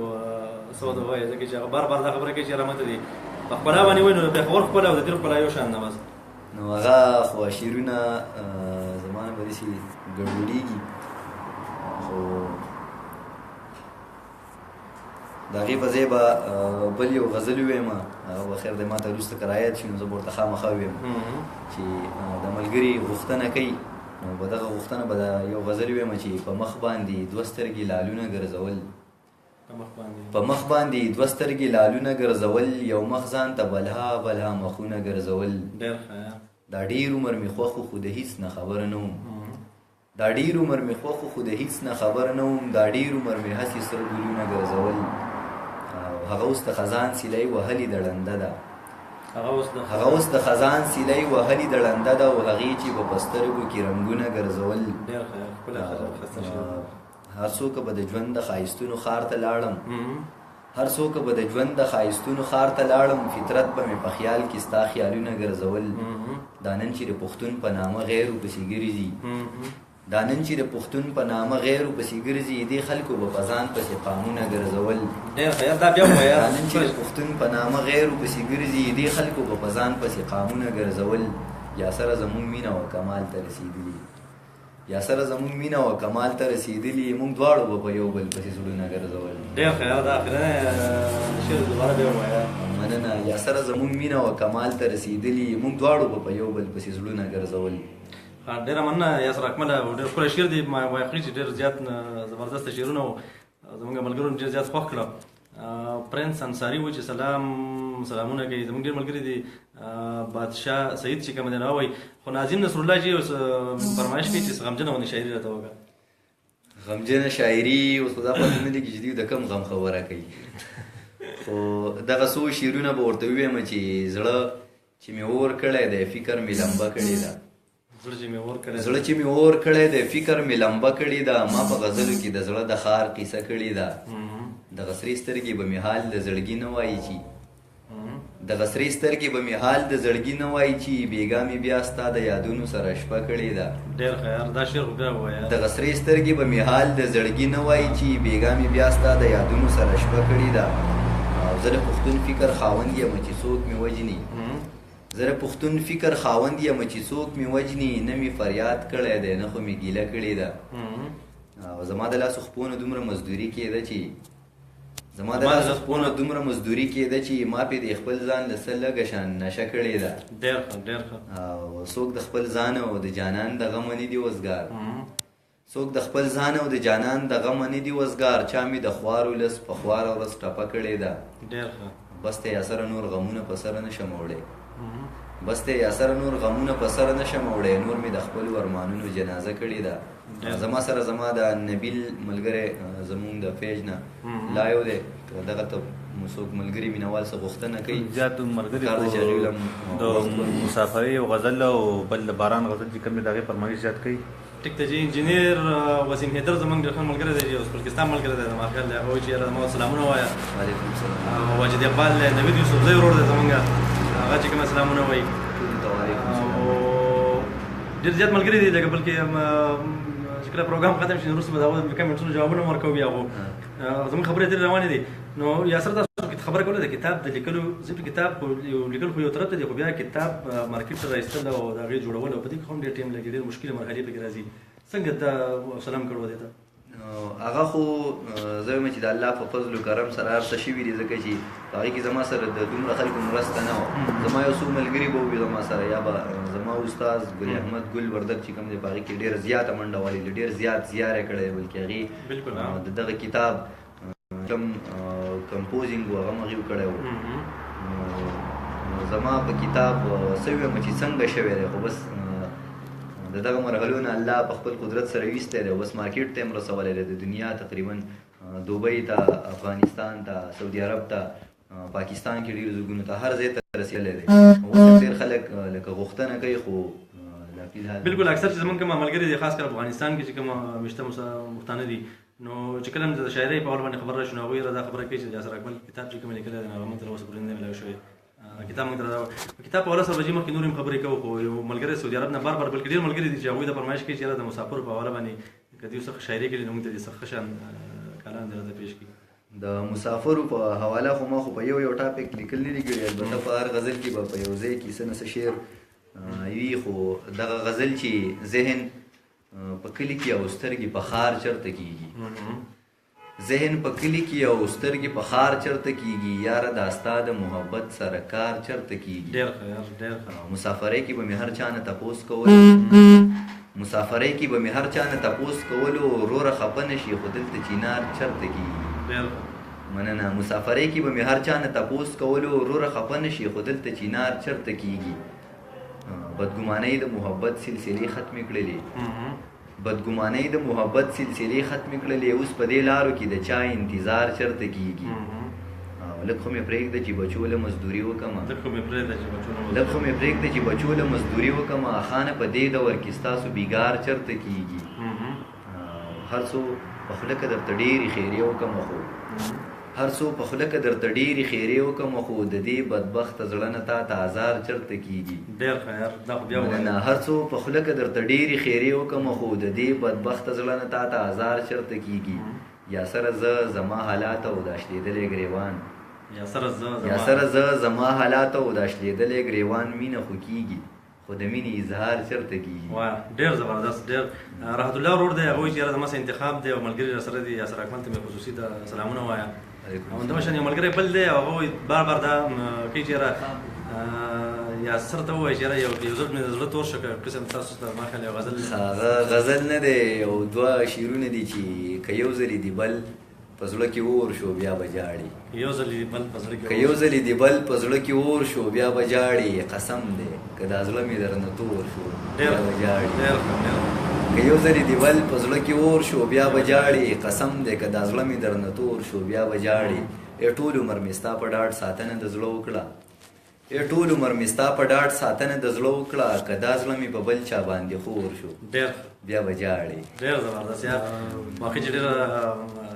څه ورته وایي، ځکه چې هغه بار بار دا خبره کوي چې یاره ماته دي په ښکلا باندې وایي، نو د پېښور ښکلا او د دیر ښکلا یو شان ده بس. نو هغه خو شعرونه زما نه به داسې ګډوډېږي، خو د هغې په ځای به بل یو غزل ووایم، هغه به خیر دی ما ته وروسته که رایاد شي نو زه به ورته خامخا ووایم چې د ملګري غوښتنه کوي، نو په دغه غوښتنه به دا یو غزل ووایم چې په مخ باندې دوه سترګې لالونه ګرځول، په مخ باندې دوه سترګې لالونه ګرځول، یو مخ ځان ته بلها بلها مخونه ګرځول. دا ډېر عمر مې خوښ و خو د هیڅ نه خبر نه وم، دا ډېر عمر مې خوښ و خو د هیڅ نه خبر نه وم، دا ډېر عمر مې هسې سره ګلونه ګرځول. هغه اوس د خزان سیلۍ وهلې د ړنده ده، هغه اوس د خزان سیلۍ وهلې د ړنده ده، او هغې چې به په سترګو کې رنګونه ګرځول. هر څوک به د ژوند د ښایستونو ښار ته لاړم، هر څوک به د ژوند د ښایستونو ښار ته لاړم، فطرت به مې په خیال کې ستا خیالونه ګرځول. دا نن چې د پښتون په نامه غیرو پسې ګرځي، دا نن چې د پښتون په نامه غیرو پسې ګرځي، دې خلکو به په ځان پسې قامونه ګرځول. دا نن چې د پښتون په نامه غیرو پسې ګرځي، دې خلکو به په ځان پسې قامونه ګرځول. یا سره زموږ مینه و کمال ته رسېدلي، یا سره زموږ مینه و کمال ته رسېدلي، موږ دواړو به په یو بل پسې زړونه ګرځول. ډېر ښه، دا اخرنی شعر دوباره بیا ووایه. مننه. یا سره زموږ مینه و کمال ته رسېدلي، موږ دواړو به په یو بل پسې زړونه ګرځول. ډېره مننه یاسر اکمل، ډېر ښکلی شعر دی، ما واقعي چې ډېر زیات زبردست شعرونه وو، زموږ ملګرو ډېر زیات خوښ کړه. پرنس انصاري و چې سلام سلامونه کوي، زموږ ډېر ملګري دي. بادشاه سعید چې کوم دی نه وایي، خو ناظم نصرالله چې اوس فرمایش کوي چې غمجنه غوندې شاعري راته وکړه. غمجنه شاعري اوس خو دا پته نه لګي چې دوی د کوم غم خبره کوي، خو دغه څو شعرونه به ورته ووایم چې زړه چې مې اور کړی دی فکر مې لمبه کړې ده، زړه چې مې اور کړی دی فکر مې لمبه کړې ده، ما په غزلو کې د زړه د ښار قصه کړې ده، دغه سرې سترګې به مې حال د زړګي نه وایي چې، دغه سرې سترګې به مې حال د زړګي نه وایي چې بېګا مې بیا ستا د یادونو سره شپه کړې ده. ډېر ښه یار، دا شعر خو بیا ووایه. دغه سرې سترګې به مې حال د زړګي نه وایي چې بېګا مې بیا ستا د یادونو سره شپه کړې ده. او زه د پښتون فکر خاوند یم چې څوک مې وژني، زه د پښتون فکر خاوند یم چې څوک مې وژني، نه مې فریاد کړی دی نه خو مې ګیله کړې ده. او زما د لاسو خپو نه دومره مزدوري کېده چې، زما د لاسو خپو نه دومره مزدوري کېده چې ما پې د خپل ځان له څه لږه شان نشه کړې ده. ډېر ښه، ډېر ښه. او څوک د خپل ځان او د جانان د غمه نه دي وزګار، څوک د خپل ځان او د جانان د غمه نه دي وزګار، چا مې د خوار ولس په خواره ورځ ټپه کړې ده. ډېر ښه. بس ته یاسره نور غمونه په سره نه شم وړی، بس ته یاسره نور غمونه په سره نه شم وړی، نور مې د خپلو ارمانونو جنازه کړې ده. زما سره زما د نبیل ملګری زمونږ د فیج نه لا یو دی، که دغه ته څوک ملګري مینوال څه غوښتنه کوي، زیات ملګري د مسافرۍ یو غزل او بل د باران غزل چې کوم دی د هغې فرمایش زیات کوي. ټیک ته چې انجنیر وسیم حیدر زمونږ ډېر ښه ملګری دی چې اوس پاکستان ملګری دی، زما خیال دی هغه وایي چې یاره زما سلامونه ووایه. وعلیکم سلام. واجد اقبال دی، نوید یوسفزی ورور دی زمونږ، هغه چې کوم سلامونه وایي. ټولو ته وعلیکم سلام. ډېر زیات ملګري دي، لکه بلکې چې کله پروګرام ختم شي وروسته به د هغو کمنټونو جوابونه هم ورکوو. بیا خو زموږ خبرې اترې روانې دي. نو یاسر تاسو خبره کوله د کتاب د لیکلو، ځکه کتاب خو یو لیکل خو یو طرف ته دی، خو بیا کتاب مارکیټ ته راایستل او د هغې جوړول او په دې کې هم ډېر ټایم لګي، ډېر مشکلې مرحلې پکې راځي. څنګه دا سلام کړو دې ته؟ هغه خو زه وایم چې د الله په فضل و کرم سره هر څه شوي دي، ځکه چې په هغې کې زما سره د دومره خلکو مرسته نه وه. زما یو څو ملګري به وي زما سره، یا به زما استاد ګل احمد ګل وردک چې کوم دی په هغې کې ډېره زیاته منډه والي، ډېر زیات زیار یې کړی، بلکې هغې د دغه کتاب کوم کمپوزینګ و هغه هم هغې کړی و. نو زما په کتاب څه ووایم چې څنګه شوی دی، خو بس د دغه مرحلو نه الله په خپل قدرت سره ویستی دی، اوس مارکیټ ته هم رسولی دی. د دنیا تقریبا دوبۍ ته، افغانستان ته، سعودي عرب ته، پاکستان کې ډېرو ځایونو ته، هر ځای ته رسېدلی دی. اوس هم ډېر خلک لکه غوښتنه کوي، خو لا فی الحال. بالکل، اکثر چې زمونږ کوم ملګري دي، خاص کر افغانستان کې چې کوم مشته پښتانه دي، نو چې کله د شاعرۍ په اړه باندې خبر راشي، نو هغوی دا خبره کوي چې یاسر اکمل کتاب چې کوم لیکلی دی، هغه موږ تر اوسه پورې نه دی ملاوي شوی. کتاب موږ ته کتاب په حواله سره به مخکې نور هم خبرې کوو، خو یو ملګری سعودي عرب نه بار بار، بلکې ډېر ملګري دي چې هغوی دا فرمایش کوي چې یاره د مسافرو په حواله باندې که دوی څه شاعري کړي، نو موږ ته دې څه ښه شان کلام دې راته پېښ کړي. د مسافرو په حواله خو ما خو په یو یو topic لیکل نه دي کړي، البته په هر غزل کې به په یو ځای کې څه نه څه شعر وي. خو دغه غزل چې ذهن په کلي کې او سترګې په ښار چرته کیږي، ذهن په کلي کې او سترګې په ښار چرته کیږي، یاره دا ستا د محبت سره کار چرته کیږي. ډېر ښه یار، ډېر ښه. مسافرۍ کې به مې هر چا نه تپوس کولو، مسافرۍ کې به مې هر چا نه تپوس کولو، وروره خفه نه شي خو دلته چینار چرته کیږي. ډېر ښه. مننه. مسافرۍ کې به مې هر چا نه تپوس کولو، وروره خفه نه شي خو دلته چینار چرته کیږي. بدګمانۍ د محبت سلسلې ختمې کړلې، بدګمانۍ د محبت سلسلې ختمې کړلې، اوس په دې لارو کې د چا انتظار چرته کیږي. لږ خو مې پرېږده چې بچو له مزدوري وکمه، لږ خو مې پرېږده چې بچو له لږ خو مې پرېږده چې بچو له مزدوري وکمه، خانه په دې دور کې ستاسو بیګار چرته کیږي. هر څو په خوله که درته ډېرې ښېرې وکمه، خو هر څو په خوله که درته ډېرې ښېرې وکمه، خو د دې بدبخته زړه نه تا ته ازار چرته کیږي. ډېر ښه یار، دا خو بیا مننه. هر څو په خوله که درته ډېرې ښېرې وکمه، خو د دې بدبخته زړه نه تا ته ازار چرته کیږي. یا سره زه زما حالات او دا شلېدلی ګریوان، یا سره زه یا سره زه زما حالات او دا شلېدلی ګریوان، مینه خو کیږي خو د مینې اظهار چرته کیږي. واه، ډېر زبردست، ډېر. راحت الله ورور دی، هغه وایي چې یاره زما سره انتخاب دی او ملګري را سره دي، یاسر اکمل ته مې خصوصي د سلامونه وایه. او دغه شان یو ملګری بل دی، هغه وایي بار بار دا کوي چې یاره یاسر ته ووایي چې یاره یو ځل مې زړه تور شو، که قسم تاسو ته ما خیال یو غزل. هغه غزل نه دی، یو دوه شعرونه دي چې که یو ځلې دي بل په زړه کې اور شو بیا به ژاړي، یو ځل دې بل په زړه کې که یو ځلې دې بل په زړه کې اور شو بیا به ژاړي، قسم دی که دا زړه مې درنه تور شو بیا به ژاړي. ډېر ښه، ډېر. که یو ځلې دې بل په زړه کې اور شو بیا به ژاړي، قسم دی که دا زړه مې درنه تور شو بیا به ژاړي. ای ټول عمر مې ستا په ډاډ ساتنه د زړه وکړه، ای ټول عمر مې ستا په ډاډ ساتنه د زړه وکړه، که دا زړه مې په بل چا باندې خور شو ډېر بیا به ژاړي. ډېر زبردست یار، واقعي چې ډېره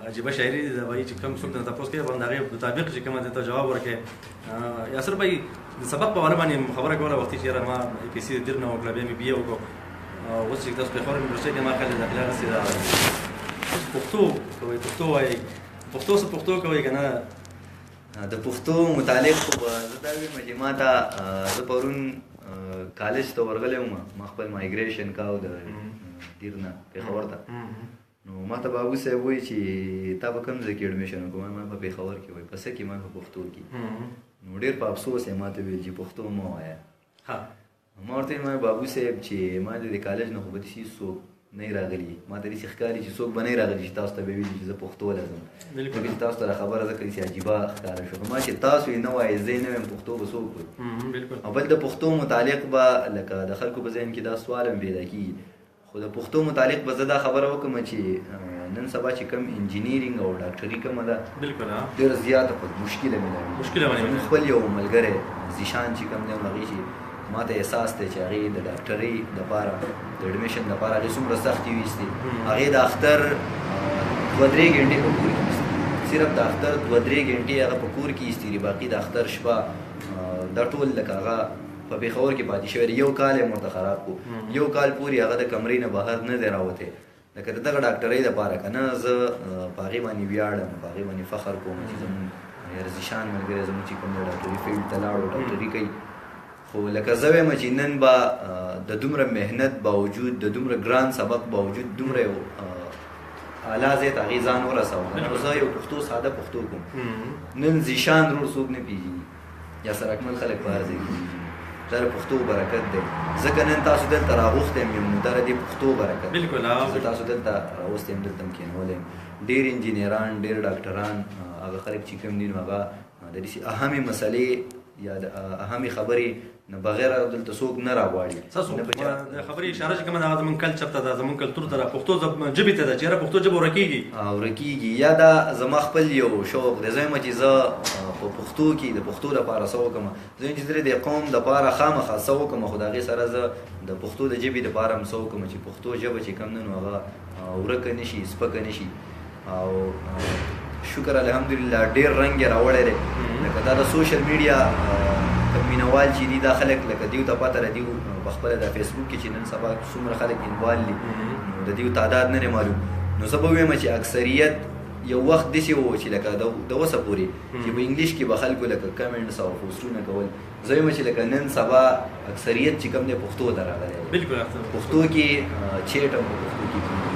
عجیبه شاعري ده. وایي چې کوم څوک نه تپوس کوي، د هغې مطابق چې کومه ته جواب ورکړي. یاسر بھائی، د سبق په اړه باندې خبره کوله وختي چې یاره ما ای پي سي دیر نه وکړه، بیا مې بي اے وکړو، اوس چې تاسو پېښور یونیورسټۍ کې ما خیال داخله اخیستې ده، اوس پښتو کوئ، پښتو وایئ، پښتو څه پښتو کوئ که نه؟ د پښتو متعلق خو به زه دا وایم چې ما ته زه پرون کالج ته ورغلی وم، ما خپل migration کاوه د دیر نه پېښور ته، نو ما ته بابو صاحب وایي چې تا په کوم ځای کې admission وکړ؟ ما په پېښور کې. وایي په څه کې؟ ما په پښتو کې. نو ډېر په افسوس یې ما ته ویل چې پښتو مه وایه. ما ورته ویل، بابو صاحب چې ما د کالج نه خو به داسې څوک نه راغلي، ما ته داسې ښکاري چې څوک به نه راغلي چې تاسو ته به ویلي چې زه پښتو لازم، ځکه چې تاسو ته دا خبره ځکه داسې عجیبه ښکاره شوه. ما چې تاسو یې نه وایئ، زه یې نه وایم، پښتو به څوک وایي؟ او بل د پښتو متعلق به لکه د خلکو په ذهن کې دا سوال هم پیدا کېږي، خو د پښتو متعلق به زه دا خبره وکړم چې نن سبا چې کوم engineering او ډاکټري کومه ده، ډېره زیاته په مشکله ملاوي. مشکله باندې زموږ خپل یو ملګری ذیشان چې کوم دی، هغې چې ما ته احساس دی چې هغې د ډاکټرۍ دپاره د admission دپاره هغې څومره سختې ویستې. هغې د اختر 2-3 ګنټې په کور کې ایستې، صرف د اختر 2-3 ګنټې هغه په کور کې ایستې دي، باقي د اختر شپه دا ټول لکه هغه په پېښور کې پاتې شوی دی. یو کال یې ورته خراب کړو، یو کال پورې هغه د کمرې نه بهر نه دی راوتی لکه د دغه ډاکټرۍ دپاره. که نه زه په هغې باندې ویاړم، په هغې باندې فخر کوم چې زموږ ذیشان ملګری زموږ چې کوم دی ډاکټري field ته لاړو، ډاکټري کوي. خو لکه زه وایم چې نن به د دومره محنت باوجود، د دومره ګران سبق باوجود، دومره یو اعلی ځای ته هغې ځان ورساوه. نو زه یو پښتو ساده پښتو کوم. نن ذیشان ورور څوک نه پېژني، یا سر اکمل خلک په هر ځای کې پېژني. دا د پښتو برکت دی، ځکه نن تاسو دلته راغوښتی یم، نو دا د دې پښتو برکت دی. زه تاسو دلته راوستی یم، دلته هم کېنولی یم. ډېر انجینران، ډېر ډاکټران، هغه خلک چې کوم دي، نو هغه د داسې اهمې مسلې یا د اهمې خبرې نه بغیر دلته څوک نه راغواړي. تاسو نه په چا د خبرې اشاره چې کومه ده، هغه زموږ کلچر ته ده، زموږ کلتور ته ده، پښتو ژبې ته ده چې یاره پښتو ژبه ورکېږي. ورکېږي. یا دا زما خپل یو شوق دی، زه وایم چې زه په پښتو کې د پښتو لپاره څه وکړم. زه وایم چې زه د قوم دپاره خامخا څه وکړم، خو د هغې سره زه د پښتو د ژبې دپاره هم څه وکړم چې پښتو ژبه چې کوم ده نو هغه ورکه نه شي، سپکه نه شي. او شکر الحمدلله ډېر رنګ یې راوړی دی. لکه دا د سوشل میډیا کوم مینوال چې دي دا خلک لکه دیو ته پته ده، دیو په خپله د فیسبوک کې چې نن سبا څومره خلک انوال دي نو د دیو تعداد نه دی معلوم. نو زه به ووایم چې اکثریت یو وخت داسې و چې لکه د اوسه پورې چې په انګلیش کې به خلکو لکه کمنټس او پوسټونه کول. زه وایم چې لکه نن سبا اکثریت چې کوم دی پښتو ته راغلی دی. بالکل پښتو کې چیټ هم په پښتو کې کېږي،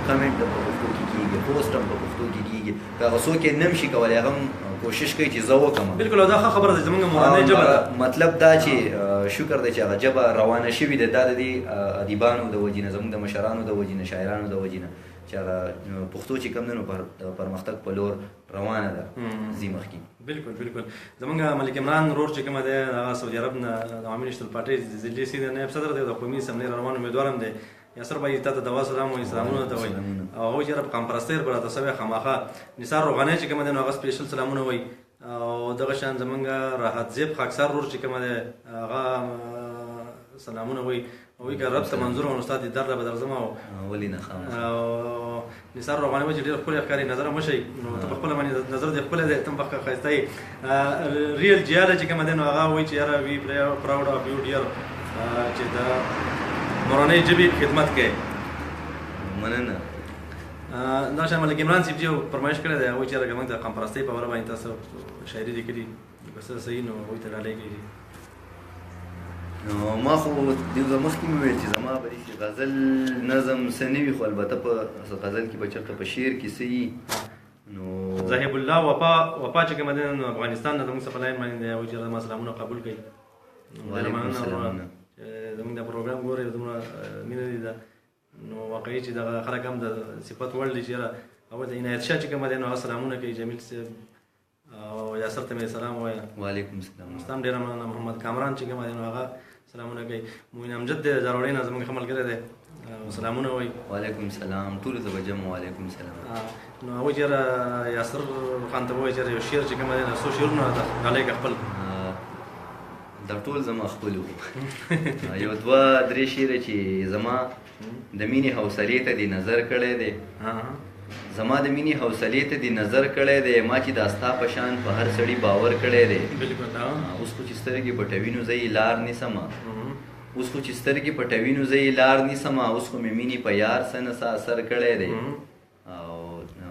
کمنټ هم په پښتو کې کېږي، پوسټ هم په پښتو کې کېږي. که هغه څوک یې نه هم شي کولی هغه هم کوشش کوي چې زه وکړم. بالکل دا ښه خبره ده، زموږ مورنۍ ژبه ده. مطلب دا چې شکر دی چې هغه ژبه روانه شوې ده، دا د دې ادیبانو د وجې نه، زموږ د مشرانو د وجې نه، شاعرانو د وجې نه چې هغه پښتو چې کوم دی نو پرمختګ په لور روانه ده، ځي مخکې. بالکل بالکل. زمونږ ملک عمران ورور چې کومه دی هغه سعودي عرب نه د عوامي نېشنل پارټۍ ضلعي سي د نایب صدر دی، د قومي اسمبلۍ روان امیدوار هم دی. یاسر بھائی تا ته دوا سلام وایي، سلامونه ته وایي. او هغه چې په قومپرستۍ به راته سوی خامخا. نثار روغانی چې کومه دی نو هغه سپیشل سلامونه وایي. او دغه شان زمونږ راحت زیب خاکسار ورور چې کومه دی هغه سلامونه وایي. وایي که رب ته منظور و نو ستا دیدار له به درځم. او ولې نه خامخا. او نثار روغانی وایي چې ډېر ښکلی ښکاري، نظر مه شئ، نو ته په خپله باندې نظر دې ښکلی دی، ته هم په ښایسته یې. ریل جیاله چې کومه دی نو هغه وایي چې یاره وي پراوډ اف یو ډیر چې د مورنۍ ژبې خدمت کوي. مننه. دا شان ملک عمران صاحب چې یو فرمایش کړی دی، هغه وایي چې یاره که موږ د قومپرستۍ په اړه باندې تاسو شاعري لیکلي که څه صحیح نو هغوی ته ډالۍ کوي. نو ما خو دې ته مخکې مې وویل چې زما به داسې غزل نظم څه نه وي، خو البته په غزل کې به چېرته په شعر کې څه وي. نو زاهب الله وفا چې کومه دی نو افغانستان نه زموږ څخه په لاین باندې دی، هغوی چې زما سلامونه قبول کړي. وعلیکم السلام. زموږ دا پروګرام ګورئ، دومره مینه دي ده، نو واقعي چې دغه خلک هم د صفت وړ دي چې یاره هغوی د عنایت شاه چې کومه دی نو هغه سلامونه کوي. جمیل صاحب او یاسر ته مې سلام ووایه. وعلیکم السلام. ستا هم ډېره مننه. محمد کامران چې کومه دی نو هغه سلامونه کوي. معین امجد دی زاروړۍ نه زموږ ښه ملګری دی، سلامونه وایي. وعلیکم السلام. ټولو ته به جمع وعلیکم السلام. نو هغوی چې یاره یاسر خان ته ووایي چې یاره یو شعر چې کومه دی نو څو شعرونه راته ډالۍ کړه خپل. دا ټول زما خپل وو. یو دوه درې شعره چې زما د مینې حوصلې ته دې نظر کړی دی، زما د مینې حوصلې ته دې نظر کړی دی، ما چې دا ستا په شان په هر سړي باور کړی دی. بالکل. اوس خو چې سترګې پټوي نو زه یې لار نیسم، اوس خو چې سترګې پټوي نو زه یې لار نیسم، اوس خو مې مینې په یار څه نه څه اثر کړی دی. او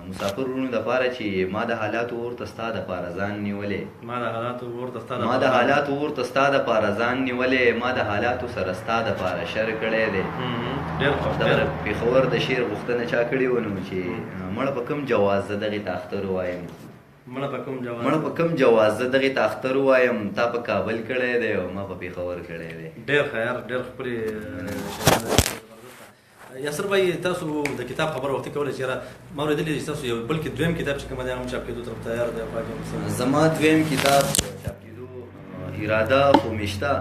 مسافر وروڼو دپاره چې ما د حالاتو اور ته ستا دپاره ځان نیولی، ما د حالاتو اور ته ستا ما د حالاتو اور ته ستا دپاره ځان نیولی، ما د حالاتو سره ستا دپاره شر کړی دی. دغه پېښور د شعر غوښتنه چا کړې وه نو چې مړه په کوم جواز زه دغې ته اختر ووایم، مړه په کوم جواز، مړه په کوم جواز زه دغې ته اختر ووایم، تا په کابل کړی دی او ما په پېښور کړی دی. ډېر ښه یار، ډېر ښکلي شعرونه. یاسر بھائی تاسو د کتاب خبره وختي کوله چې یاره ما اورېدلي دي چې تاسو یو بل کې دویم کتاب چې کوم دی هغه هم چاپ کېدو طرف تیار دی. زما دویم کتاب چاپ کېدو اراده خو مې شته،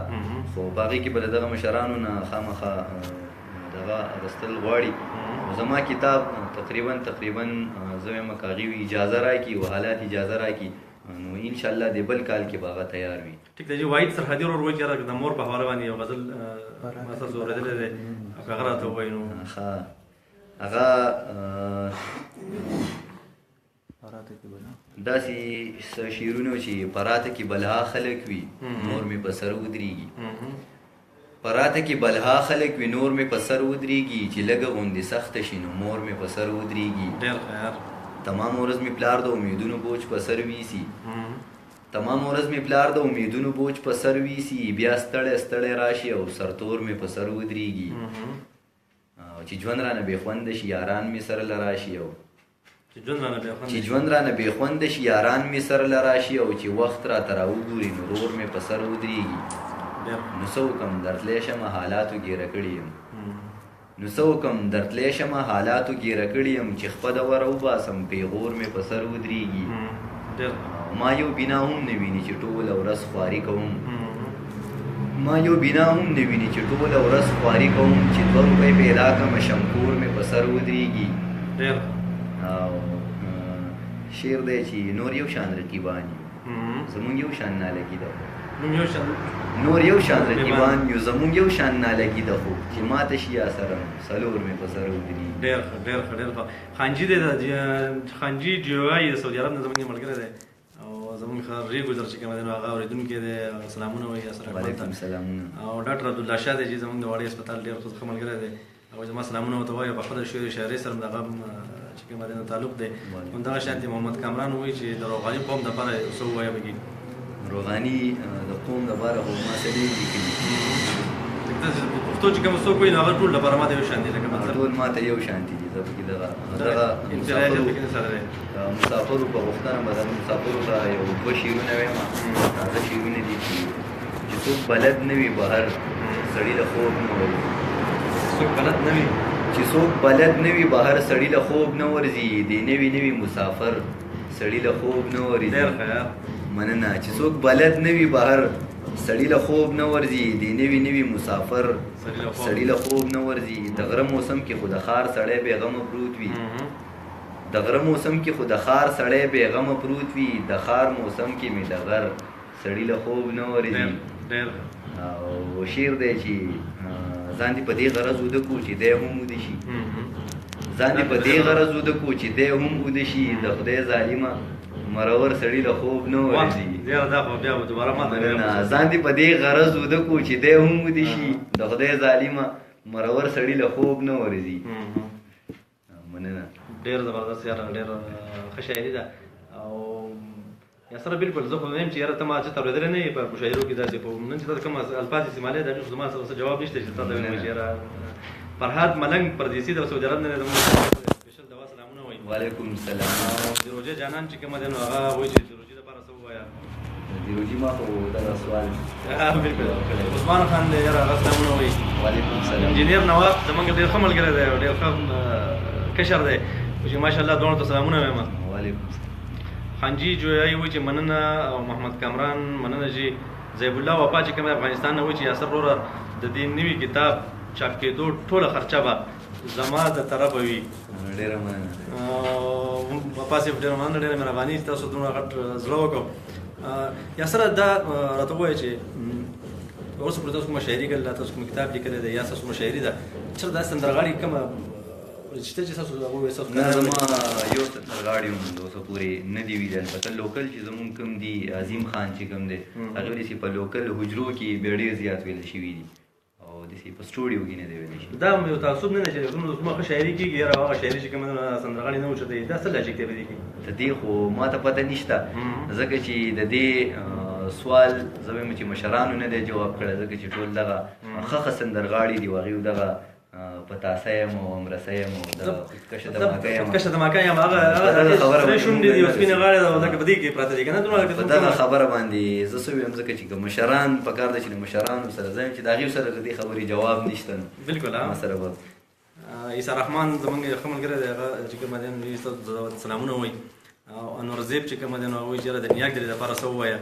خو په هغې کې به له دغه مشرانو نه خامخا دغه اخیستل غواړي. زما کتاب تقریبا تقریبا زه وایم که هغې اجازه راکړي او حالات اجازه راکړي نو انشاءالله د بل کال کې به هغه تیار وي. ټیک دی. واحد سرحدي ورور وایي چې یاره د مور په حواله باندې یو غزل ما تاسو اورېدلی دی، او که هغه راته ووایي نو. ښه، هغه داسې څه شعرونه چې په راته کې بلها خلک وي نور مې په سر ودرېږي، په راته کې بلها خلک وي نور مې په سر ودرېږي، چې لږه غوندې سخته شي نو مور مې په سر ودرېږي. ډېر ښه یار. تمام ورځ مې پلار د امیدونو بوج په سر ویسي، تمام ورځ مې پلار د امیدونو بوج په سر ویسي، بیا ستړی ستړی راشي او سرتور مې په سر ودرېږي. او چې ژوند رانه بې خونده شي یاران مې سره له راشي، او چې ژوند رانه بې خونده شي یاران مې سره له راشي، او چې وخت راته راوګوري نو رور مې په سر ودرېږي. نو څه وکړم درتلی شمه حالاتو ګیره کړي یم، نو څه وکړم درتلی شمه حالاتو ګیره کړي یم، چې خپه د وره وباسم پیغور مې په سر ودرېږي. ما یو بنا هم نه ویني چې ټوله ورځ خواري کوم، ما یو بنا هم نه ویني چې ټوله ورځ خواري کوم، چې 2 روپۍ پیدا کړم شمکور مې په سر ودرېږي. او شعر دی چې نور یو شان رقیبان یو، زمونږ یو شان نالګي ده. نور یو شان رقیبان یو، زمونږ یو شان نالګي ده، خو چې ماته شي یا سره څلور مې په سر ودرېږي. ډېر ښه، ډېر ښه، ډېر ښه. خانجي دی، خانجي جوای د سعودي عرب نه زمونږ ملګری دی او زمونږ ښه ریګ ګذر چې کوم دی نو هغه اورېدونکی دی، سلامونه وایي یاسر اکمل ته. وعلیکم سلامونه. او ډاکټر عبدالله شاه دی چې زمونږ د واړې هسپتال ډېر ښه ملګری دی او زما سلامونه ورته وایي. په خپله شعر شاعرۍ سره هم د هغه چې کوم دی نو تعلق دی. همدغه شان محمد کامران وایي چې د روغاني قوم دپاره یو څه ووایه پکې. روغاني د قوم دپاره خو ما څه ډېر لیکلي. پښتو چې کوم څوک وایي نو هغه ټول دپاره ما ته یو شان دي، لکه مطلب ټول ما ته یو شان دي. زه پکې دغه دغه مسافرو په غوښتنه به دغه مسافرو ته یو دوه شعرونه وایم. تازه شعرونه دي چې څوک بلد نه وي بهر سړي له خوب نه ورځي. څوک بلد نه وي، چې څوک بلد نه وي بهر سړي له خوب نه ورځي. دی نوي نوي مسافر سړي له خوب نه ورځي. ډېر ښه یار، مننه. چې څوک بلد نه وي بهر سړي له خوب نه ورځي. دی نوي نوي مسافر سړي له خوب نه ورځي. د غره موسم کې خو د ښار سړی بې غمه پروت وي. د غره موسم کې خو د ښار سړی بې غمه پروت وي. د ښار موسم کې مې د غر سړي له خوب نه ورځي. ډېر او شعر دی چې ځان دې په دې غرض وده کو چې دی هم وده شي. ځان دې په دې غرض وده کو چې دی هم وده شي. د خدای ظالمه مرور سړي له خوب نه ورځي. ځان دې په دې غرض وده کو چې دی هم وده شي. د خدای ظالمه مرور سړي له خوب نه ورځي. مننه. ډېر زبردست یاره، ډېر ښه شاعري ده. او یا سره بالکل زه خو وایم چې یاره ته ما چې اورېدلی نه یې په مشاعرو کې داسې، خو نن چې تا کوم الفاظ استعمالوې د هغې خو زما سره څه جواب نشته چې تا ته وایم چې یاره فرهاد ملنګ پردیسي د سعودي عرب نه دی زموږ سپیشل دوا سلامونه وایي. وعلیکم سلام. او د روژې جانان چې کومه دی نو هغه وایي چې د روژې لپاره څه ووایه. د روژې ما خو دغه سوال بالکل. عثمان خان دی یاره، هغه سلامونه وایي. وعلیکم سلام. انجینر نواف زموږ ډېر ښه ملګری دی او ډېر ښه کشر دی چې ماشاءالله دواړو ته سلامونه وایم. وعلیکم سلام. خانجي جویای وایي چې مننه. او محمد کامران مننه جی. زیب الله وفا چې کوم افغانستان نه وایي چې یاسر وروره د دې نوي کتاب چاپ کېدو ټوله خرچه به زما د طرفه وي. ډېره مننه. وفا صاحب ډېره مننه، ډېره مهرباني چې تاسو دومره غټ زړه وکړو. یاسر دا راته ووایه چې اوس پورې تاسو کومه شاعري کړې، تاسو کوم کتاب لیکلی دی یا تاسو کومه شاعري ده، چېرته داسې سندرغاړي کومه شته چې تاسو هغه وایي؟ نه، زما یو سندرغاړي هم د اوسه پورې نه دی ویلی. البته لوکل چې زمونږ کوم دي، عظیم خان چې کوم دی هغه داسې په لوکل حجرو کې بیا ډېر زیات ویل شوي دي او داسې په سټوډیو کې نه دی ویل شوي. دا هم یو تعصب نه دی چې څومره ښه شاعري کېږي یاره هغه شاعري چې کومه ده سندرغاړي نه اوچتوي، دا څه لاجیک دی په دې کې؟ د دې خو ما ته پته نشته، ځکه چې د دې سوال زه وایم چې مشرانو نه دی جواب کړی، ځکه چې ټول دغه ښه ښه سندرغاړي دي، هغوی دغه پتاسه یم او امرسه یم او د خودکشه دماکه یم، خودکشه دماکه یم، هغه هغه سرې شونډې دي او سپینې غاړې ده او لکه په دې کې پراته دي که نه؟ دومره په دغه خبره باندې زه څه ویم، ځکه چې که مشران په کار ده چې له مشرانو سره زه یم چې د هغوی سره د دې خبرې جواب نشته نو بالکل ما سره به عیسی رحمان زمونږ یو ښه ملګری دی، هغه چې کوم دی نو تاسو سلامونه وایي. او انور زیب چې کوم دی نو هغه وایي چې یاره د نیاک درې دپاره څه ووایه.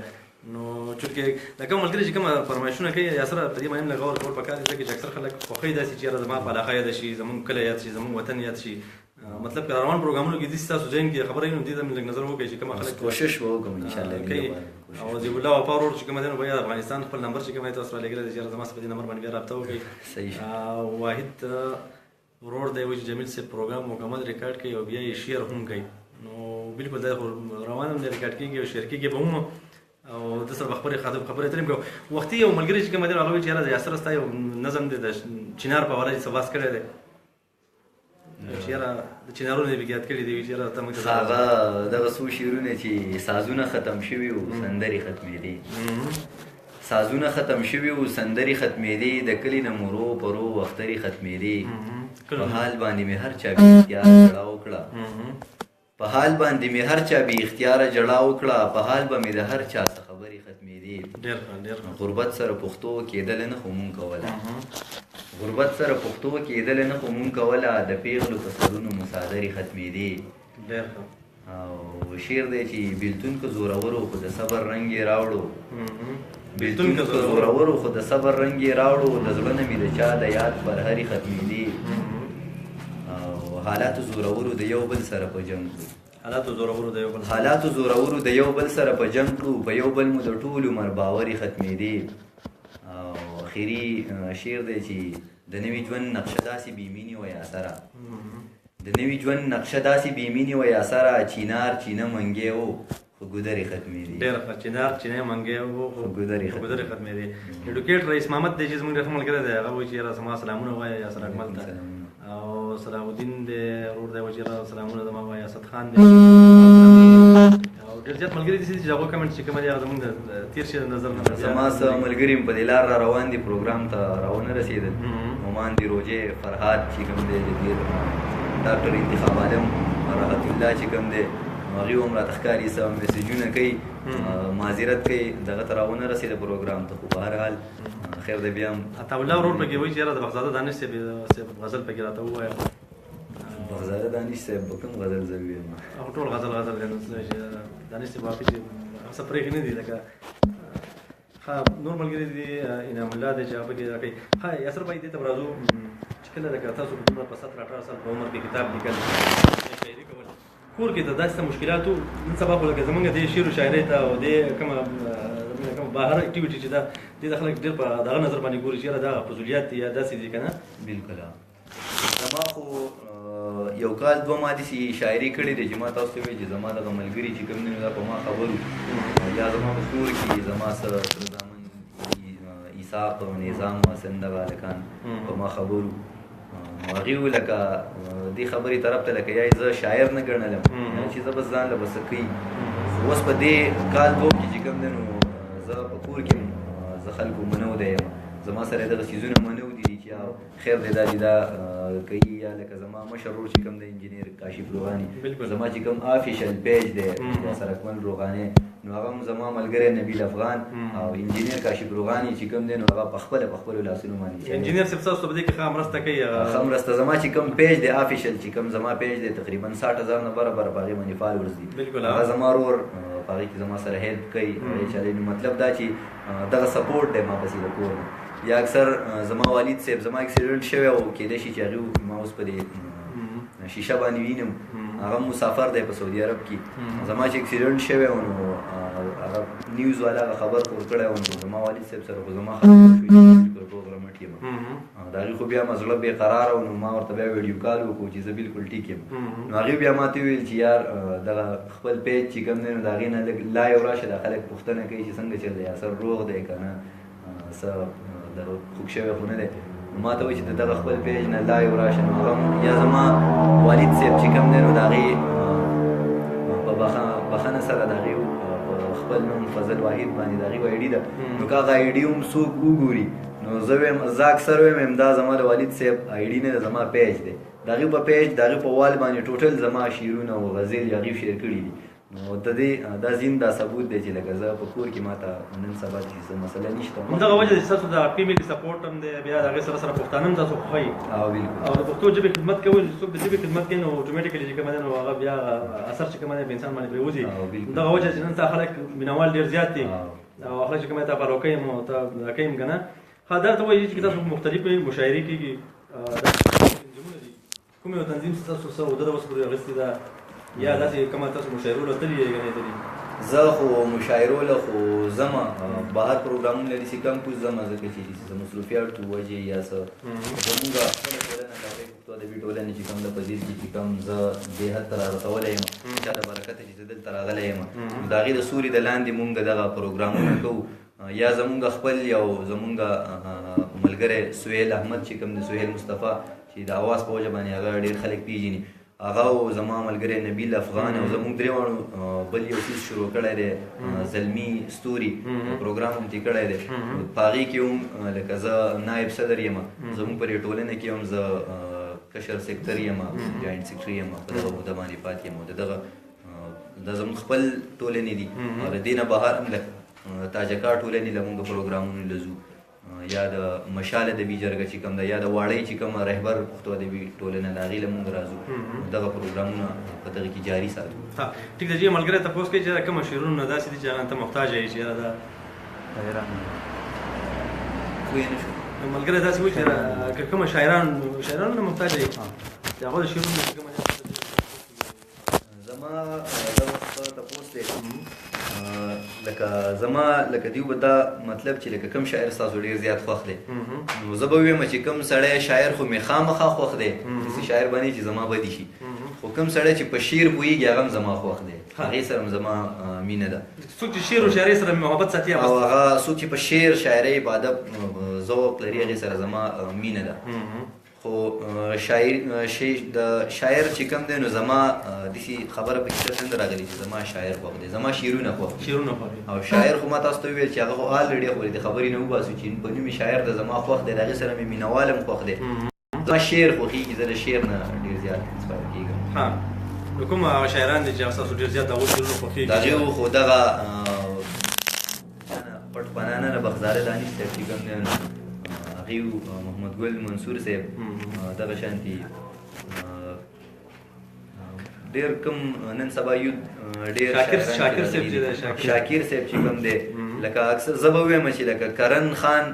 نو چونکې دا کوم ملګري چې کومه فرمایشونه کوي یا سره په دې باندې هم لږ غور کول پکار دي، ځکه چې اکثر خلک خوښوي داسې چې یاره زما په علاقه یاده شي، زمونږ کلی یاد شي، زمونږ وطن یاد شي. مطلب که روان پروګرامونو کې داسې ستاسو ذهن کې خبره وي نو دې ته مې لږ نظر وکړئ چې کومه خلک کوشش به وکړم انشاءالله کوي. او زیب الله وفا ورور چې کومه دی نو بیا د افغانستان خپل نمبر چې کوم دی تاسو رالیږلی دی چې یاره زما سره په دې نمبر باندې بیا رابطه وکړئ. صحیح. واحد ورور دی وایي چې جمیل صاحب پروګرام مکمل ریکارډ کوي او بیا یې شعر هم کوي. نو بالکل دا خو روان هم دی، ریکارډ کېږي او شعر کېږي به هم، او د سره به خبرې خبرې اترې کوو. وختي یو ملګري چې کوم دی هغه وایي چې یاره یاسر ستا یو نظم دی د چنار په حواله چې څه بحث کړی دی، چې یاره د چنارونو یې پکې یاد کړي دي، چې یاره ته موږ ته هغه دغه څو شعرونه چې سازونه ختم شوي وو سندرې ختمېدې، سازونه ختم شوي وو سندرې ختمېدې، د کلي نه مورو پرو وخترې ختمېدې، په حال باندې مې هر چا بې اختیاره ژړا وکړه، په حال باندې مې هر چا بې اختیاره ژړا وکړه، په حال به مې د هر چا څه خبرې ختمېدې. ډېر ښه، ډېر ښه. غربت سره پښتو کېدله نه خو مونږ کوله، غربت سره پښتو کېدله نه خو مونږ کوله، د پېغلو په سرونو مو څادرې ختمېدې. ډېر ښه. او شعر دی چې بېلتون که زورورو خو د صبر رنګ یې راوړو، بېلتون که زورورو خو د صبر رنګ یې راوړو، د زړه نه مې د چا د یاد پرهرې ختمېدې. او حالاتو زورورو د یو بل سره په جنګ کړو، حالاتو زورورو د یو بل حالاتو زورورو د یو بل سره په جنګ کړو، په یو بل مو د ټول عمر باوري ختمېدې. او اخري شعر دی چې د نوي ژوند نقشه داسې بې مینې وه یاسره، د نوي ژوند نقشه داسې بې مینې وه یاسره، چینار چینه منګی و خو ګودرې ختمېدې. ډېره ښه، چینار چینه منګی و خو ګودرې ګودرې ختمېدې. ایډوکیټ رئیس محمد دی چې زموږ ډېر ښه ملګری دی، هغه وایي چې یاره زما سلامونه ووایه یاسر اکمل ته. او صلاح الدین دی ورور دی وایي چې یاره سلامونه زما ووایه، اسد خان دی، او ډېر زیات ملګري دي چې هغو کمنټ چې کوم دی هغه زموږ د تېر شي نظر نه. زما څه ملګري هم په دې لار را روان دي، پروګرام ته راونه رسېدل. عمان دی، روجې فرهاد چې کوم دی، د دې ډاکټر انتخاب عالم راحت الله چې کوم دی، هغوی هم راته ښکاري څه مسیجونه کوي، معذرت کوي، دغه ته راونه رسېده پروګرام ته. خو بهرحال خیر دی. بیا هم عطاالله ورور پکې وایي چې یاره د بخزاده دانش صاحب غزل پکې راته ووایه. بخزاده دانش صاحب به کوم غزل زه ووایم؟ هغه ټول غزل غزل دی، نو چې دانش صاحب واقعي چې هغه څه پرېښي نه دي. لکه ښه نور ملګري دي، انعام الله دی چې هغه پکې راکوي. ښه یاسر بھائی، دې ته به راځو چې کله لکه تاسو په دومره په 17 18 سال په عمر کې کتاب لیکل، شاعري کول، کور کې ته داسې مشکلات وو؟ نن سبا خو لکه زمونږ دې شعر و شاعرۍ ته او دې کومه زمونږ کومه بهر اکټیویټي چې ده، دې ته خلک ډېر په دغه نظر باندې ګوري چې یاره دا فضولیات دي یا داسې دي که نه؟ بالکل. زما خو یو کال دوه ما داسې شاعري کړې ده چې ما تاسو ته وویل چې زما دغه ملګري چې کوم دي نو دا په ما خبر وو، یا زما په کور کې زما څه تره زامن اسحاق او نظام او حسن دغه هلکان په ما خبر وو. نو هغوی و لکه دې خبرې طرف ته لکه یا یې زه شاعر نه ګڼلم چې زه بس ځان له به څه کوي. خو اوس په دې کال دوه کې چې کوم دی نو زه په کور کې زه خلکو منو دی یم، زما سره دغه څیزونه منو دي چې خیر دی دا دي دا کوي. یا لکه زما مشر ورور چې کوم دی انجینر کاشف روغاني، زما چې کوم آفیشل پیج دی یاسر اکمل روغاني، نو هغه هم زما ملګری نبیل افغان او انجینر کاشف روغاني چې کوم دی نو هغه په خپله په خپلو لاسونو باندې انجینر صاحب تاسو په دې کې ښه مرسته کوي. ښه مرسته. زما چې کوم پیج دی آفیشل چې کوم زما پیج دی تقریبا 60,000 نه برابر په هغې باندې فالورز دي. هغه زما ورور په هغې کې زما سره هیلپ کوي، هغې چلی. نو مطلب دا چې دغه سپورټ دی ما پسې د کور نه. یا اکثر زما والد صاحب زما اکسیډنټ شوی او کېدای شي چې هغې ما اوس په دې شیشه باندې وینم، هغه مسافر دی په سعودي عرب کې. زما چې اکسیډنټ شوی و نو هغه نیوز والا هغه خبر خپور کړی و، نو زما والد صاحب سره خو زما خبر شوی چې بالکل روغ رمټ یم. د هغې خو بیا ما زړه بې قراره و، نو ما ورته بیا ویډیو کال وکړو چې زه بالکل ټیک یم. نو هغې بیا ما ته وویل چې یار دغه خپل پیج چې کوم دی نو د هغې نه لږ لایو راشه، دا خلک پوښتنه کوي چې څنګه چل دی یاسر روغ دی که نه، څه دغه خوږ شوی خو نه دی. نو ما ته وایي چې د دغه خپل پیج نه لایو راشه. نو هغه یا زما والد صاحب چې کوم دی نو د هغې په بخښنه سره د هغې په خپل نوم فضل واحد باندې د هغې آی ډي ده، نو که هغه آی ډي هم څوک وګوري نو زه وایم، زه اکثر وایم دا زما د والد صاحب آی ډي نه ده، زما پیج دی. د هغې په پیج د هغې په وال باندې ټوټل زما شعرونه او غزل هغې شعر کړي دي. نو د دې دا زین دا ثبوت دی چې لکه زه په کور کې ما ته نن سبا چې څه مسله نشته. همدغه وجه ده چې تاسو د فیملی سپورټ هم دی، بیا د هغې سره سره پښتانه هم تاسو خوښوي بالکل. او د پښتو ژبې خدمت کوئ. چې څوک د ژبې خدمت کوي نو اتوماتیکلی چې کومه ده نو هغه بیا اثر چې کومه ده په انسان باندې پرېوځي. همدغه وجه چې نن ستا خلک مینوال ډېر زیات دي او خلک چې کومه ته فالو کوي او ته دا کوي که نه. ښه، دا ته وایي چې تاسو مختلفې مشاعرې کېږي، دا تنظیمونه دي، کوم یو تنظیم چې تاسو څه عہده اوس پورې اخیستې ده یا داسې کومه تاسو مشاعرو له تللي یئ که نه تللي؟ زه خو مشاعرو له خو ځمه، بهر پروګرامونه لري چې کم کوز ځمه، ځکه چې څه مصروفیات وجې یا څه زمونږ خپله ټولنه د پښتو ادبي ټولنې چې کوم ده په دې کې چې کوم زه دې حد ته رارسولی یم، چا د برکته چې زه دلته راغلی یم، نو د هغې د سوري د لاندې مونږ دغه پروګرامونه کوو. یا زمونږ خپل یو زمونږ ملګری سهیل احمد چې کوم دی، سهیل مصطفی چې د اواز په وجه باندې هغه ډېر خلک پېژني، هغه او زما ملګری نبیل افغان او زمونږ درېواړو بل یو څیز شروع کړی دی، زلمی ستوري پروګرام هم ترې کړی دی. په هغې کې هم لکه زه نایب صدر یم، زمونږ په دې ټولنه کې هم زه کشر سکتر یم، جاینټ سکرټري یم، په دغه عہده باندې پاتې یم. او د دغه دا زمونږ خپل ټولنې دي. او د دې نه بهر هم لکه تاجکا ټولنې له مونږ پروګرامونو له ځو، یا د مشال ادبي جرګه چې کوم ده، یا د واړۍ چې کوم رهبر پښتو ادبي ټولنه ده، هغې له مونږ راځو. دغه پروګرامونه په دغه کې جاري ساتو. ښه، ټیک ده. چې ملګری تپوس کوي چې کوم شعرونه داسې دي چې هغه ته محتاج یې چې یاره دا شاعران پوه نه شو. ملګری داسې وایي چې که کوم شاعرانو نه محتاج یې چې هغه د شعرونو چې کومه زه زما دغه څه تپوس دی، لکه زما لکه دیو به دا مطلب چې لکه کوم شاعر ستاسو ډېر زیات خوښ دی، نو زه به ووایم چې کوم سړی شاعر خو مې خامخا خوښ دی، داسې شاعر باندې چې زما بدي شي، خو کوم سړی چې په شعر پوهېږي هغه هم زما خوښ دی، هغې سره هم زما مینه ده. څوک چې شعر او شاعرۍ سره محبت ساتي او هغه څوک چې په شعر شاعرۍ په ادب ذوق لري هغې سره زما مینه ده. خو شاعر د شاعر چې کوم دی نو زما داسې خبره پکې چېرته نه ده راغلې چې زما شاعر خوښ دی، زما شعرونه خوښ دي. شعرونه خوښ دي. او شاعر خو ما تاسو ته وویل چې هغه خو آلریډي خو د خبرې نه وباسو چې په نوم شاعر ده زما خوښ دی، د هغې سره مې مینهوال هم خوښ دی. زما شعر خوښېږي، زه له شعر نه ډېر زیات انسپایر کېږم. ها، نو کوم هغه شاعران دي چې تاسو ډېر زیات د هغو شعرونه خوښېږي؟ د هغې خو دغه پټ پناه نه بخزاره دانش صاحب چې کوم دی نو هغې محمد ګل منصور صاحب دغه شانتي ډېر کم نن سبا یو ډېر شاکر صاحب چې دی، شاکر صاحب چې کوم دی، لکه اکثر زه به ووایم چې لکه کرن خان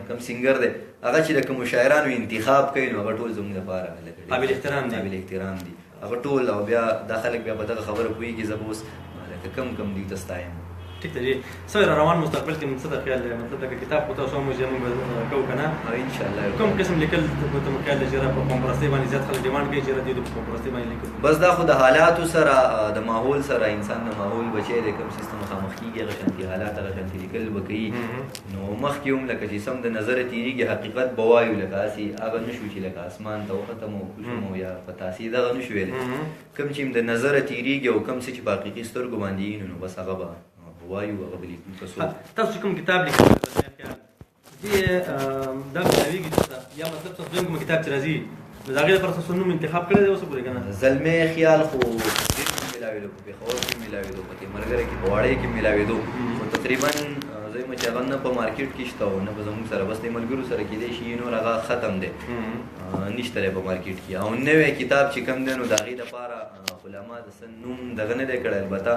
کوم سنګر دی هغه چې د کومو شاعرانو انتخاب کوي نو هغه ټول زموږ لپاره قابل احترام دي، قابل احترام دي هغه ټول. او بیا دا خلک بیا په دغه خبره پوهېږي زه به اوس لکه کم کم دوی ته ستایم. ټیک دی. څه روان مستقبل کې څه د خیال دی؟ مطلب لکه کتاب خو تاسو هم موږ کوو که نه؟ ان شاء الله. کوم قسم لیکل ته مو خیال دی چې په قوم پرستۍ باندې زیات خلک ډیمانډ کوي چې را دي په قوم پرستۍ باندې لیکل؟ بس دا خو د حالاتو سره د ماحول سره انسان د ماحول بچی دی، کوم سیستم مخامخ کېږي هغه شانتي حالات هغه شانتي لیکل به کوي. نو مخکې هم لکه چې سم د نظره تېرېږي حقیقت به وایو، لکه هسې هغه نه شو چې لکه اسمان ته وختم او کوشم او یا په تاسې دغه نه شو ویلی، کوم چې هم د نظره تېرېږي او کوم څه چې په حقیقي سترګو باندې وینو نو بس هغه به وایو، هغه به لیکو. که څوک تاسو چې کوم کتاب لیکلی دې دا ملاویږي چېرته یا مطلب تاسو دویم کوم کتاب چې راځي نو د هغې لپاره تاسو نوم انتخاب کړی دی اوسه پورې که نه؟ زلمی خیال خو ډېر کې ملاوېدو، په پېښور کې ملاوېدو، په تیمرګره کې، په واړې کې ملاوېدو، خو تقریبا زه یم چې هغه نه په مارکیټ کې شته او نه به زموږ سره، بس د ملګرو سره کېدای شي، نور هغه ختم دی، نشته دی په مارکیټ کې. او نوی کتاب چې کوم دی نو د هغې دپاره خو لا ما د څه نوم دغه نه دی کړی، البته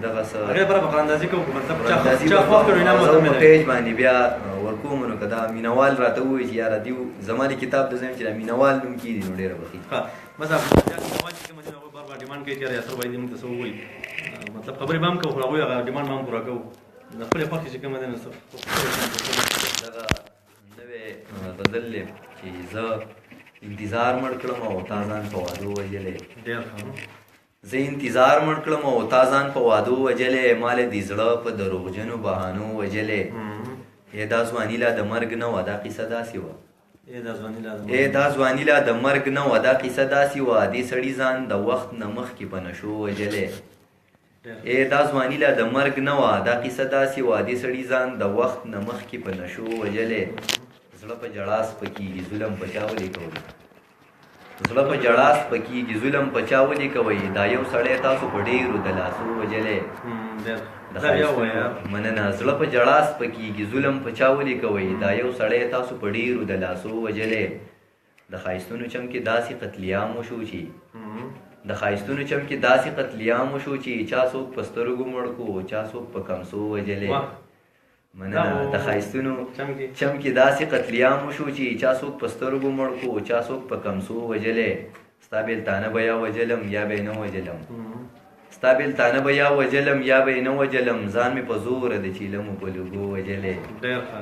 دغه څه هغې لپاره به قراندازي کوو، مطلب چا خوښ کړو انعام ورته زه په پیج باندې بیا ورکوم. نو که دا مینهوال راته ووایي چې یاره دیو زما د کتاب د ځای چې دا مینهوال نوم کېږي نو ډېره به ښه. ښه، بس زیات مینهوال چې کوم دي نو هغوی بار بار ډیمانډ کوي چې یاره یاسر بھای دې موږ ته څه ووایي، مطلب خبرې به هم کوو خو هغوی هغه ډیمانډ به هم پوره کوو د خپلې خوښې چې کومه دی نو څه. دغه نوی غزل دی چې زه انتظار مړ کړم او تا ځان په وعدو وژلی. ډېر ښه. زه انتظار مړ کړم او تا ځان په وعدو وژلی، ما له دې زړه په دروغجنو بهانو وژلی. ای دا ځواني لا د مرګ نه وه، دا قصه داسې وه. ای دا ځواني لا د مرګ نه وه، دا قصه داسې وه، دې سړي ځان د وخت نه مخکې په نشو وژلی. ای دا ځواني لا د مرګ نه وه، دا قصه داسې وه، دې سړي ځان د وخت نه مخکې په نشو وژلی. زړه په ژړا سپکېږي ظلم په چا ولې کوئ، زړه په ژړا سپکېږي ظلم په چا ولې کوئ، دا یو سړی تاسو په ډېرو دلاسو وژلی. مننه. زړه په ژړا سپکېږي ظلم په چا ولې کوئ، دا یو سړی تاسو په ډېرو دلاسو وژلی. د ښایستونو چم کې داسې قتلیام وشو چې د ښایستونو چم کې داسې قتلیام وشو چې چا څوک په سترګو مړ کو، چا څوک په کمسو وژلی. مننه. د ښایستونو چم کې داسې قتلیام وشو چې چا څوک په سترګو مړ کو، چا څوک په کمسو وژلی. ستا بېلتانه به یا وژلم یا به یې نه وژلم، ستا بېلتانه به یا وژلم یا به یې نه وژلم، ځان مې په زوره د چیلمو په لوګو وژلی. ډېر ښه.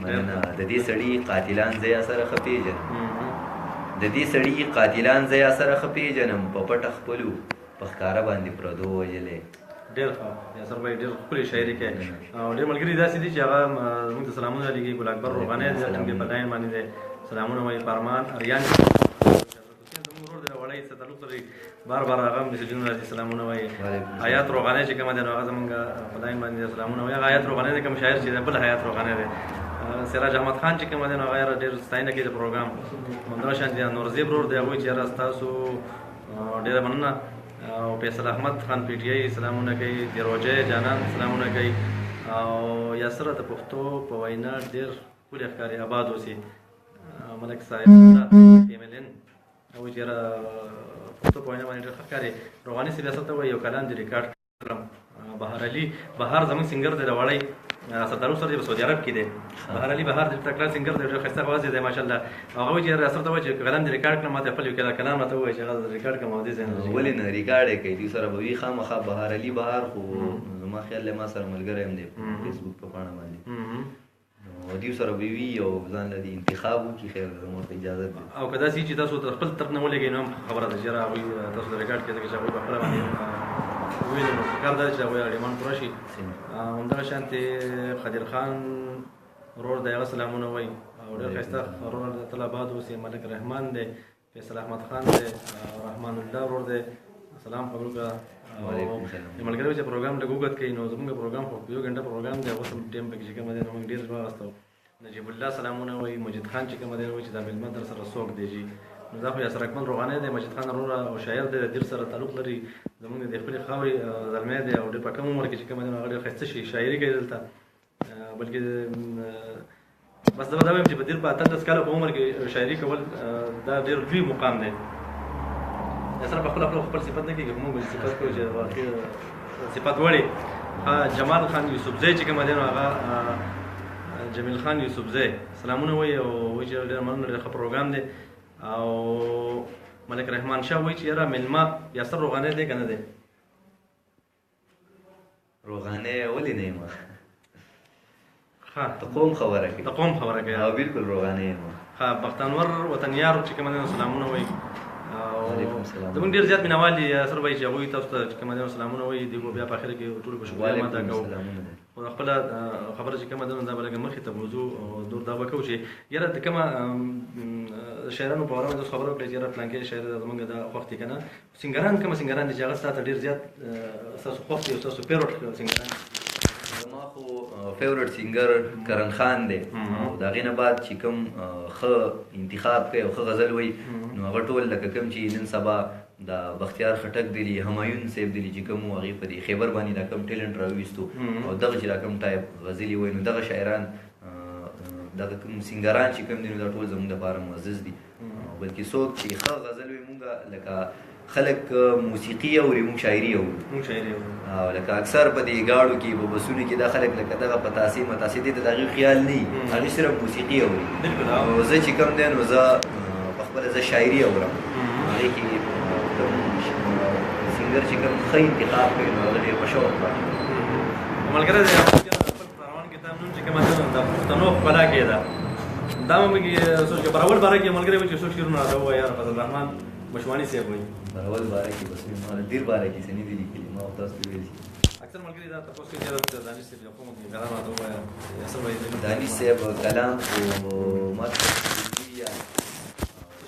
مننه. د دې سړي قاتلان زه یا سره ښه پېژنم، د دې سړي قاتلان زه یا سره ښه پېژنم، په پټه خپلو په ښکاره باندې پردو وژلی. ډېر ښه یاسر بھای، ډېر ښکلې شاعري کوي او ډېر ملګري داسې دي چې هغه زموږ ته سلامونه رالیږي. ګل اکبر روغانی دی چې په لاین باندې دی سلامونه وایي. فرمان اریان زموږ ورور دی، وړی څه تعلق لري، بار بار هغه میسجونه راځي سلامونه وایي. حیات روغانی چې کومه دی نو هغه زموږ په لاین باندې سلامونه وایي. هغه حیات روغانی دی کوم شاعر چې دی، بل حیات روغانی دی. سراج احمد خان چې کوم دی نو هغه ډېر ستاینه کوي د پروګرام. همدغه شان دی نورزیب ورور دی، هغوی چې یاره ستاسو ډېره مننه. او فیصل احمد خان پی ټي آی سلامونه کوي، دروجه جانان سلامونه کوي. او یاسره د پښتو په وینا ډېر ښکلي ښکاري، آباد اوسي. ملک صاحب پی ایم ایل ان هغوی چې یاره پښتو په وینا باندې ډېر ښه ښکاري. روغاني صاحب یاسر ته وایي یو کلام دې ریکارډ کړم. بهار علي بهار زموږ سنګر دی د وړی، سردارو سره په سعودي عرب کې دی. بهر علي بهار د تکړه سنګر دی، ډېر ښایسته اواز یې دی ماشاءالله. هغه وایي چې یاسر ته وایي چې کلام دې ریکارډ کړم، ما ته خپل یو کلام راته ووایي چې هغه ریکارډ کړم او دې ځای نه ولې نه ریکارډ یې کوي، دوی سره به وي خامخا. بهار علي بهار خو زما خیال دی ما سره ملګری هم دی فیسبوک په پاڼه باندې، نو دوی سره به وي او ځان له دې انتخاب وکړي. خیر دی، زما ورته اجازه ده. او که داسې چې تاسو تر خپل طرف نه ولګئ نو هم خبره ده چې یاره هغوی تاسو د ریکارډ کړئ، ځکه چې هغوی په خپله باندې وویل نو پکار دا چې هغوی ډیمانډ پوره شي. همدغه شانتې قدیر خان ورور دی، هغه سلامونه وایي او ډېر ښایسته ورور دی، تل اباد اوسې. ملک رحمان دی، فیصل احمد خان دی، رحمان الله ورور دی، سلام قبول کړه. ملګری چې پروګرام لږ اوږد کوي نو زموږ پروګرام خو یو ګنټه پروګرام دی، اوس هم ټایم پکې چې کومه دی نو موږ ډېر واغستو. نجیب الله سلامونه وایي. مجید خان چې کومه دی وایي چې دا مېلمه در سره څوک دی جي؟ نو دا خو یاسر اکمل روغانی دی، مجید خان وروره او شاعر دی، د دیر سره تعلق لري، زموږ د خپلې خاورې زلمی دی او ډېر په کم عمر کې چې کومه دی نو هغه ډېر ښایسته شي شاعري کوي دلته. بلکې بس زه به دا وایم چې په دیر په 18 کاله په عمر کې شاعري کول دا ډېر لوی مقام دی. سره په خپل خپل صفت نه کېږي، موږ به صفت کوو چې واقعي صفت وړي. جمال خان یوسفزی چې کوم دی نو هغه جمیل خان یوسفزی سلامونه وایي او وایي چې ډېر مننه، ډېر ښه پروګرام دی. او ملک رحمان شاه وایي چې یاره مېلمه یاسر روغانی دی که نه دی؟ روغانی ولې نه یم؟ ښه د قوم خبره کوي، د قوم خبره کوي. او بالکل روغانی یم. ښه بختانور وطنیار چې کوم دی نو سلامونه وایي. زموږ ډېر زیات مینهوال دي یاسر بھائی چې هغوی تاسو ته چې کومه دی سلامونه وایي. دوی به بیا په اخر کې ټولو به شکریه هم ادا کوو. خو خپله خبره چې کومه ده نو دا به لږه مخې ته بوځو او نور دا به کوو چې یاره د کومه شاعرانو په اړه باندې خبره وکړه چې یاره پلانکی شاعر ده زموږ دا خوښ دي که نه. سنګران کومه سنګران دي چې هغه ستا ته ډېر زیات ستاسو خوښ دي او ستاسو فیورټ سنګران؟ زما خو فیورټ سنګر کرن خان دی، او د هغې نه بعد چې کوم ښه انتخاب کوي او ښه غزل وایي نو هغه ټول لکه کوم چې نن سبا د بختیار خټک دی، همایون صاحب دی چې کوم هغې په دې خیبر باندې دا کوم ټیلنټ راویستو او دغه چې دا کوم ټایپ غزلې وایي نو دغه شاعران دغه کوم سنګران چې کوم دي نو دا ټول زموږ دپاره معزز دي. بلکې څوک چې ښه غزل وایي، موږ لکه خلک موسیقي اوري، موږ شاعري اورو. موږ شاعري اورو. او لکه اکثر په دې ګاډو کې په بسونو کې دا خلک لکه دغه پتاسې متاسې دې ته د هغوی خیال نه وي، هغوی صرف موسیقي اوري. او زه چې کوم دی نو زه په خپله زه شاعري اورم. هغې کې کوم سنګر چې کوم ښه انتخاب کوي نو هغه ډېر په شوق باندې. ملګری دی خپل روان کتاب نوم چې کومه ده د پښتنو ښکلا کې ده، دا مې سوچ کې براول باره کې ملګری وایي چې څو شعرونه راته ووایه یار فضل الرحمن مشواني صاحب وایي. براول باره کې بس مې ما د دیر باره کې څه نه دي لیکلي، ما تاسو ته ویل. اکثر ملګري دا تپوس کوي چې دانش صاحب یو کوم کلام راته ووایه یاسر بھائی. دانش صاحب کلام خو ما ته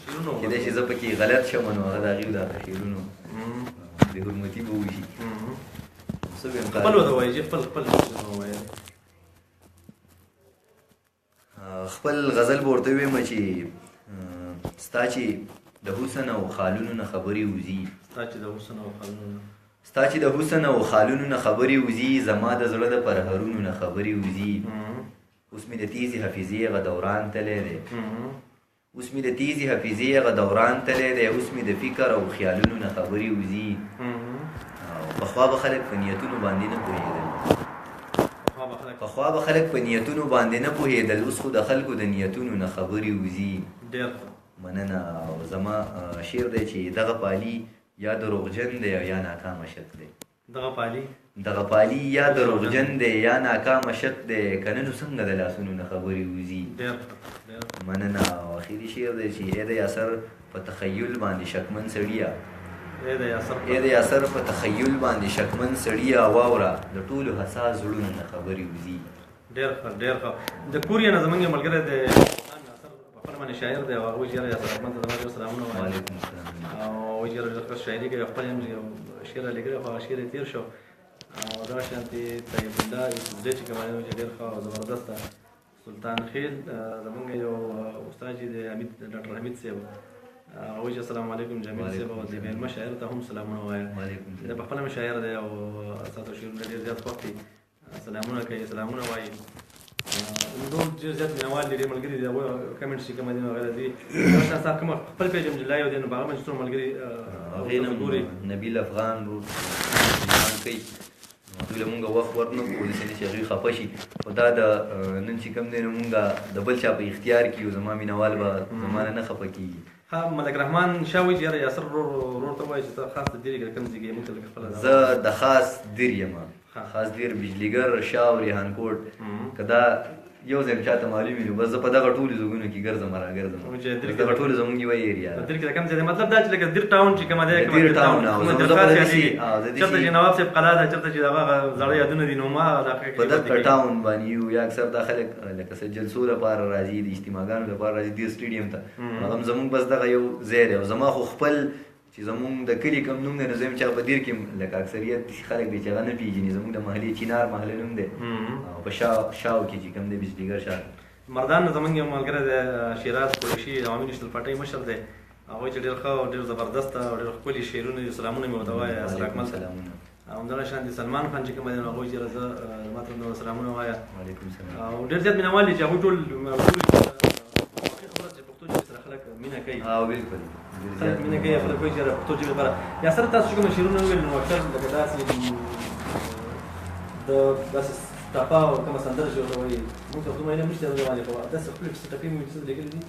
شعرونه کېدای شي زه پکې غلط شم نو هغه د هغوی د شعرونو بې حرمتي به وشي. څه به خپل ورته وایي چې خپل خپل شعرونه ووایه. خپل غزل به ورته ووایم چې ستا چې د حسن او خالونو نه خبرې وځي، ستا چې د حسن او خالونو نه، ستا چې د حسن او خالونو نه خبرې وځي، زما د زړه د پرهرونو نه خبرې وځي. اوس مې د تیزې حافظې هغه دوران تللی دی، اوس مې د تیزې حافظې هغه دوران تللی دی، اوس مې د فکر او خیالونو نه خبرې وځي. او پخوا به خلک په نیتونو باندې نه پوهېدل، پخوا به خلک په نیتونو باندې نه پوهېدل، اوس خو د خلکو د نیتونو نه خبرې وځي. ډېر مننه. او زما شعر دی چې دغه پالي یا دروغجن دی او یا ناکام عشق دی. دغه پالي، دغه پالي یا دروغجن دی یا ناکام عشق دی، که نه نو څنګه د لاسونو نه خبرې وځي. مننه. او اخري شعر دی چې ای د یاسر په تخیل باندې شکمن سړیه، ای د یاسر په تخیل باندې شکمن سړیه، واوره د ټولو حساس زړونو نه خبرې وځي. ډېر ښه، ډېر ښه. د کوریا نه زمونږ ملګری دی خپل باندې شاعر دی او هغه چې یاره یاسر احمد ته زما ډېر سلامونه وایي. وعلیکم السلام. او چې یاره ډېر ښه شاعري کوي، خپل هم یو شعر رالیږلی خو هغه شعر یې تېر شو. او دغه شانتې طیب الله یوسفزی چې کوم دی چې ډېر ښه او زبردست ده. سلطان خیل زمونږ یو استاد چې دی حمید، ډاکټر حمید صاحب، هغه وایي چې السلام علیکم جمیل صاحب او د مېلمه شاعر ته هم سلامونه وایه. دا په خپله هم شاعر دی او ستاسو شعرونه ډېر زیات خوښ دي، سلامونه کوي، سلامونه وایي. نور ډېر زیات مینهوال دي، ډېر ملګري دي، هغوی کمنټس چې کوم دي نو هغه راځي. دغه شان کوم خپل پیج هم چې لایو دی نو په هغه باندې څومره ملګري هغې نه ګوري. نبیل افغان ورور کوي هغوی له مونږ وخت ورنه کړو، داسې نه چې هغوی خفه شي. خو دا د نن چې کوم دی نو مونږ د بل چا په اختیار کې یو، زما مینهوال به زما نه نه خفه کېږي. ها ملک رحمان شاه وایي چې یاره یاسر ورور ته وایي چې ته خاص د دیرې کې کوم ځای کې موږ ته لږ خپله زه د خاص دیر یم، خاص دیر بجلیګر شاه او ریحانکوټ، که دا یو ځای چاته معلوم وي نو بس زه په دغه ټولو ځایونو کې ګرځم راګرځم. دغه ټول زمونږ یوه ایریا ده. دیر کې کوم ځای دی؟ مطلب دا چې لکه دیر ټاون چې کومه دی، دیر ټاون زه په چېرته چې نواب صاحب قلا ده، چېرته چې دغه زاړه یادونه دي، نو ما علاقه کې په دغه ټاون باندې یو، یا اکثر دا خلک لکه څه جلسو لپاره راځي، د اجتماعګانو لپاره راځي دیر سټیډیم ته، هغه هم زمونږ بس دغه یو ځای دی. او زما خو خپل چې زمونږ د کلي کوم نوم دی نو زه یم چې هغه په دیر کې لکه اکثریت داسې خلک دي چې هغه نه پېژني. زمونږ د محلې چینار محله نوم دی، او په شاو کې چې کوم دی بجلیګر شاه. مردان نه زمونږ یو ملګری دی شیراز قریشي، عوامي نېشنل پارټۍ مشر دی، هغوی چې ډېر ښه او ډېر زبردست او ډېر ښکلي شعرونه دي، سلامونه مې ورته وایه. یاسر اکمل سلامونه. همدغه شان دي سلمان خان چې کوم دی نو هغوی چې زه ما ته هم سلامونه وایه. وعلیکم سلام. او ډېر زیات مینهوال دي چې هغوی ټول خبره چې پښتو ژبې سره خلک مینه کوي. او بالکل خلک مینه کوي، خلک وایي چې پښتو ژبې لپاره. یاسر تاسو چې کوم شعرونه وویل نو اکثر لکه داسې د داسې ټپه او کومه سندره چې ورته وایي، موږ ته دومره علم نشته دغه باندې، خو داسې خپلې څه ټپې مو څه لیکلي دي؟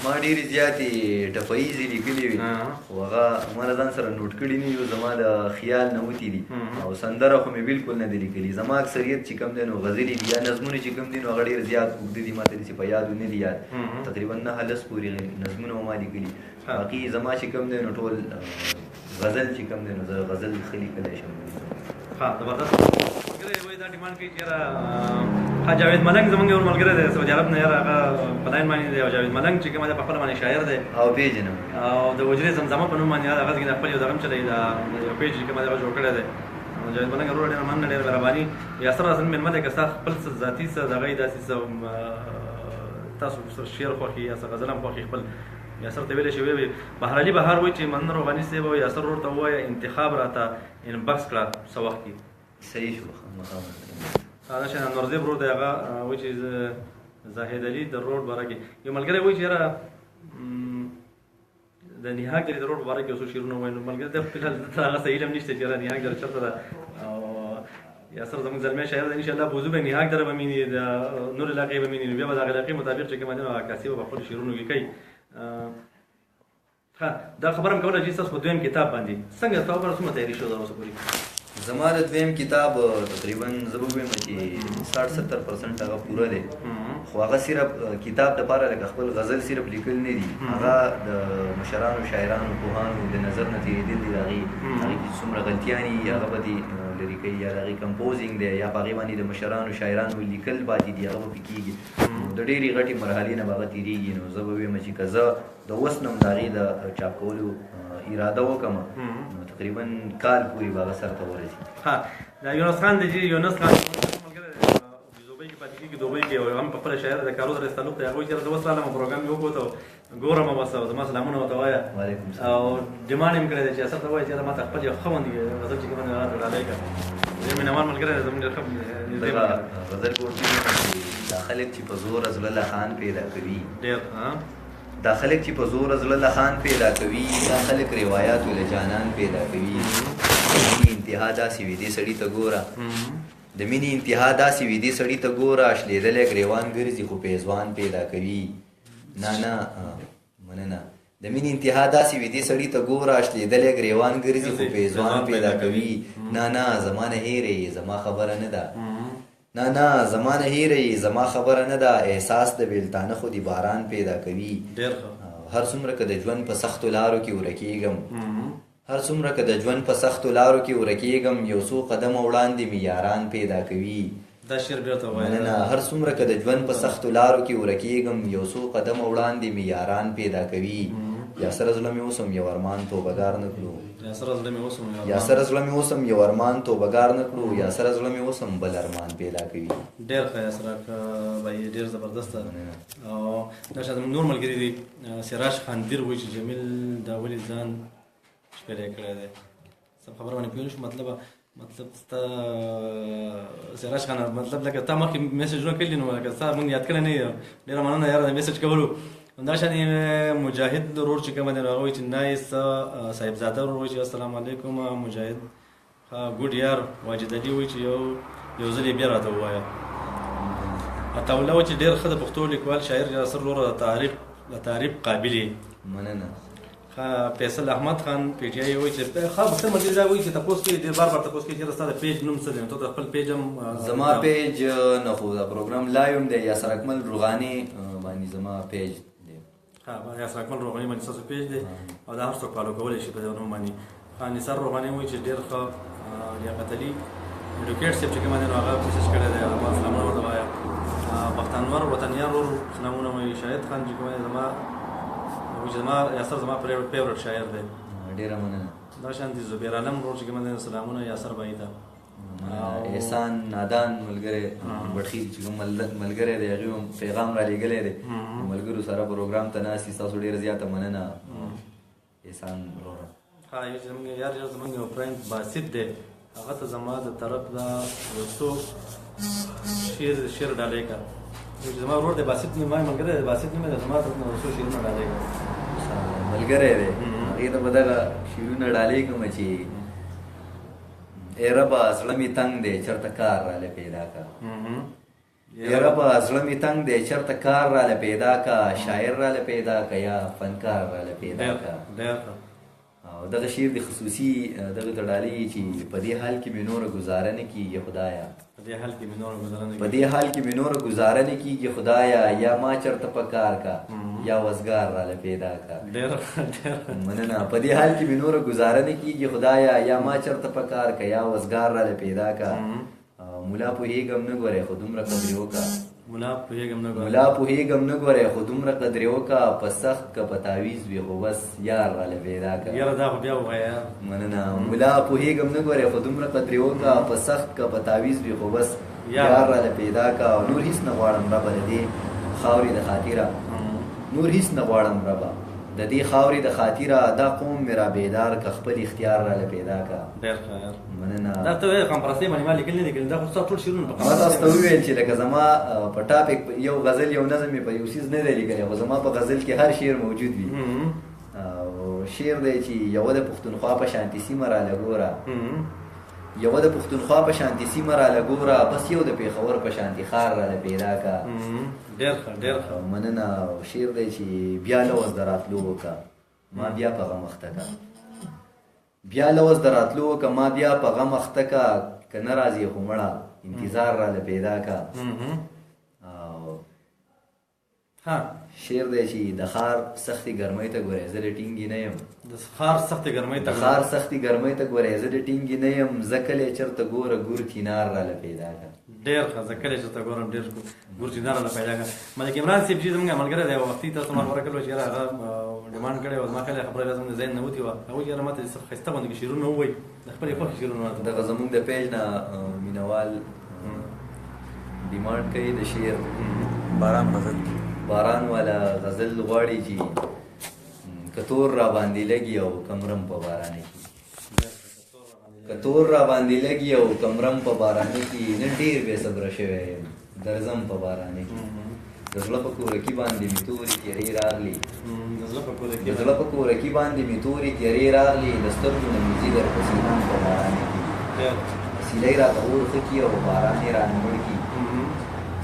ما ډېرې زیاتې ټپه ییزې لیکلې وې، خو هغه ما له ځان سره نوټ کړي نه یو، زما د خیال نه وتي دي. او سندره خو مې بالکل نه دي لیکلي. زما اکثریت چې کوم دی نو غزلې دي یا نظمونه چې کوم دي نو هغه ډېر زیات اوږده دي، ما ته داسې په یادو نه دي یاد. تقریبا 9-10 پورې نظمونه ما لیکلي. باقي زما چې کوم دی نو ټول غزل چې کوم دی نو زه غزل ښه لیکلی شم. ښه زبردست. ملګری وایي دا ډیمانډ کوي چې یاره ښه جاوید ملنګ زمونږ یو ملګری دی سعودي عرب نه، یاره هغه په لاین باندې دی. او جاوید ملنګ چې کومه ده په خپله باندې شاعر دی او پېژنم، او د وجرې زمزمه په نوم باندې هغه ځکه خپل یو دغه هم چلوي، دا یو پیج چې کومه ده هغه جوړ کړی دی. جاوید ملنګ وروره ډېره مننه، ډېره مهرباني. یاسر حسن مېلمه دی، که ستا خپل څه ذاتي څه دغه یې داسې څه تاسو څه شعر خوښي یا څه غزل هم خوښي خپل یاسر ته ویلی شي. وی بهر علي بهار وایي چې مننه روغاني صاحب، او یاسر ورور ته ووایه انتخاب راته انبکس کړه څه وخت کې. صحیح شو مخامخ. دا شان انور زیب ورور دی، هغه وایي چې زاهد علي د روډ باره کې یو ملګری وایي چې یاره د نیهاک درې د روډ باره کې یو څو شعرونه وایي. نو ملګری ته فی الحال ته هغه څه علم نشته چې یاره نیهاک دره چېرته ده. او یاسر زموږ زلمی شاعر دی، انشاءالله بوزو به نیهاک دره به میني، د نور علاقې به میني، نو بیا به د هغې علاقې مطابق چې کومه ده نو عکاسي به په خپلو شعرونو کې کوي. ښه دا خبره هم کوله چې ستاسو په دویم کتاب باندې څنګه تاسو پر څومره تیاري شو دا اوسه پورې؟ زما د دویم کتاب تقریبا زه به ووایم چې 60-70% هغه پوره دی، خو هغه صرف کتاب دپاره لکه خپل غزل صرف لیکل نه دي، هغه د مشرانو شاعرانو پوهانو د نظر نه تېرېدل دي. د هغې کې څومره غلطیانې دي هغه به دې لرې کوي، یا د هغې کمپوزینګ دی، یا په هغې باندې د مشرانو شاعرانو لیکل پاتې دي هغه به پکې کېږي. نو د ډېرې غټې مرحلې نه به هغه تېرېږي. نو زه به ووایم چې که زه د اوس نه هم د هغې د چاپ کولو اراده وکړم نو تقریبا کال پورې به هغه سر ته ورسي. ښه دا یونس خان دی چې یونس خان ملګری دی دوبۍ کې پاتې کېږي، دوبۍ کې او هم په خپله شاعر د کارو سره تعلق دی. هغوی چې زه اوس رالم پروګرام مې وکوت او ګورم بس، او زما سلامونه ورته وایه. وعلیکم سلام. او ډیمانډ یې هم کړی دی چې اصل ته وایه چې ما ته خپل یو ښه غوندې غزل چې کوم دی راته ډالۍ کړه. ډېر مینهوال ملګری دی زموږ، ډېر ښه نږدې ملګری. غزل به ورته ووایم چې دا خلک چې په زوره زړه له خان پیدا کوي، ډېر دا خلک چې په زوره زړه له خان پیدا کوي، دا خلک روایاتو له جانان پیدا کوي. د مینې انتها داسې وي دې سړي ته ګوره، د مینې انتها داسې وي دې سړي ته ګوره، شلېدلی ګرېوان ګرځي خو پیزوان پیدا کوي. نه نه مننه. د مینې انتها داسې وي دې سړي ته ګوره، شلېدلی ګرېوان ګرځي خو پیزوان پیدا کوي. نه نه زما نه هېرې زما خبره نه ده، نه نه زما نه هېره یې زما خبره نه ده، احساس د بېلتانه خو دې باران پیدا کوي. ډېر ښه. هر څومره که د ژوند په سختو لارو کې ورکېږم، هر څومره که د ژوند په سختو لارو کې ورکېږم، یو څو قدمه وړاندې مې یاران پیدا کوي. دا شعر بیرته ووایه. مننه. هر څومره که د ژوند په سختو لارو کې ورکېږم، یو څو قدمه وړاندې مې یاران پیدا کوي. یا سره زړه مې اوسم یو ارمان توبهګار نه کړو، یا سره زړه مې اوسم یا سره زړه مې اوسم یو ارمان توبهګار نه کړو، یا سره زړه مې اوسم بل ارمان پیدا کوي. ډېر ښه یاسر بھائی، ډېر زبردست. او دا شاید نور ملګري دي. سراج خان دیر وایي چې جمیل دا ولې ځان شپېلی کړی دی، سم خبره باندې پوه نه شو. مطلب ستا سراج خان مطلب لکه تا مخکې میسجونه کړي نو لکه ستا موږ یاد کړی نه یو. ډېره مننه یاره د میسج کولو. همدا شان مجاهد ورور چې کوم دی هغه وایي چې نایس صاحبزاده ورور وایي چې السلام علیکم مجاهد ګډ یار واجد علي وایي چې یو ځل یې بیا راته ووایه. عطاالله وایي چې ډېر ښه د پښتو لیکوال شاعر یاسر وروره د تعریف قابل یې. مننه. فیصل احمد خان پی ټي آی وایي چې ښه پښتون ملګري دا وایي چې تپوس کوي، ډېر بار بار تپوس کوي چې ستا د پیج نوم څه دی، نو ته د خپل پیج هم زما پیج نه خو دا پروګرام لایو هم دی، یاسر اکمل روغاني باندې زما پیج دی. ښه، یاسر اکمل روغاني باندې ستاسو پیج دی او دا هر څوک فالو کولی شي په دې نوم باندې. نثار روغاني وایي چې ډېر ښه لیاقت علي ایډوکیټ صاحب چې کوم دی نو هغه کوشش کړی دی، هغه سلامونه ورته وایه. بختانور وطنیار ورور سلامونه وایي. شاهد خان چې کوم دی زما زما یاسر زما فیورټ شاعر دی. ډېره مننه. دا شان دي زبیر عالم ورور چې کوم دی سلامونه یاسر بای ته. احسان نادان ملګری بټخیل چې کوم ملګری دی هغې هم پیغام را لېږلی دی، ملګرو سره پروګرام ته ناست دي، ستاسو ډېره زیاته مننه احسان وروره. ښه، یو چې زموږ یار زموږ یو فرند باسط دی، هغه ته زما د طرف نه یو څو شعر ډالۍ کړه. زما ورور دی باسط نوم، ما ملګری دی باسط نوم دی، زما طرف نه یو څو شعرونه ډالۍ کړه. ملګری دی هغې ته به دغه شعرونه ډالۍ کړم چې ای ربه زړه مې تنګ دی چېرته کار راله پیدا کړه، ای ربه زړه مې تنګ دی چېرته کار راله پیدا کړه، شاعر راله پیدا کړه یا فنکار راله پیدا کړه. او دغه شعر د خصوصي دغه ته ډالۍ چې په دې حال کې مې نوره ګزاره نه کېږي خدایه، په دې حال کې مې نوره ګزاره نه په دې حال کې مې نوره ګزاره نه کېږي خدایه، یا ما چېرته په کار کا یا وزګار راله پیدا کا. ډېر ډېر مننه. په دې حال کې مې نوره ګزاره نه کېږي خدایه، یا ما چېرته په کار کا یا وزګار راله پیدا کا. ملا پوهېږم نه ګورې خو دومره قدرې وکړه، ملا پوهېږم نه ګورې، ملا پوهېږم نه ګورې خو دومره قدرې وکړه، په سخت که په تعویذ وي خو بس یار راله پیدا کړه. یاره دا خو بیا ووایه. مننه. ملا پوهېږم نه ګورې خو دومره قدرې وکړه، په سخت که په تعویذ وي خو بس یار راله پیدا کړه. نور هیڅ نه غواړم ربه د دې خاورې د خاطره، نور هیڅ نه غواړم ربه د دې خاورې د خاطره، دا قوم مې را بیدار که خپل اختیار راله پیدا کړه. ډېر ښه یار. مننه. دا ته وایې قومپرستۍ باندې ما لیکل نه دي کړي، دا خو ستا ټول شعرونه په ما تاسو ته وویل چې لکه زما په ټاپک یو غزل یو نظم مې په یو څیز نه دی لیکلی، خو زما په غزل کې هر شعر موجود وي. او شعر دی چې یوه د پښتونخوا په شانتي سیمه راله ګوره، یوه د پښتونخوا په شانتي سیمه راله ګوره، بس یو د پېښور په شانتي ښار راله پیدا کړه. ډېر ښه، ډېر ښه. مننه. شعر دی چې بیا لوز د راتلو وکړه ما بیا په غم اخته کړه، بیا لوز د راتلو وکړه ما بیا په غم اخته کړه، که نه راځې خو مړه انتظار راله پیدا کړه. او شعر دی چې د ښار سختې ګرمۍ ته ګورې زه د ټینګې نه یم، د ښار سختې ګرمۍ ته، د ښار سختې ګرمۍ ته ګورې زه د ټینګې نه یم، زه کلی چېرته ګوره ګور چینار راله پیدا کړه. ډېر ښه، زه کلی چېرته ګورم ډېر ګور چینار راله پیدا کړه. ملک عمران صاحب چې زموږ ملګری دی، وختي تاسو ما خبره کړې وه چې یاره هغه ډیمانډ کړی و، زما خیال خبره بیا زموږ د ذهن نه وتې وه، هغه وایي یاره ما ته څه ښایسته غوندې شعرونه ووایي، د خپلې خوښې شعرونه راته. دغه زموږ د پیج نه مینوال ډیمانډ کوي د شعر باران غزل، باران والا غزل غواړي چې کتور را باندې لګي او کمرم په باران کې، کتور را باندې لګي او کمرم په باران کې، نن ډېر بې صبره شوی یم درځم په باران کې، د زړه په کورکي باندې مې تورې تیرې راغلې، د زړه په کورکي باندې مې تورې تیرې راغلې، د سترګو نه مې ځي درپسې هم په باران کې، سیلۍ راته اور ښه کړي او باران یې رانه مړ کړي،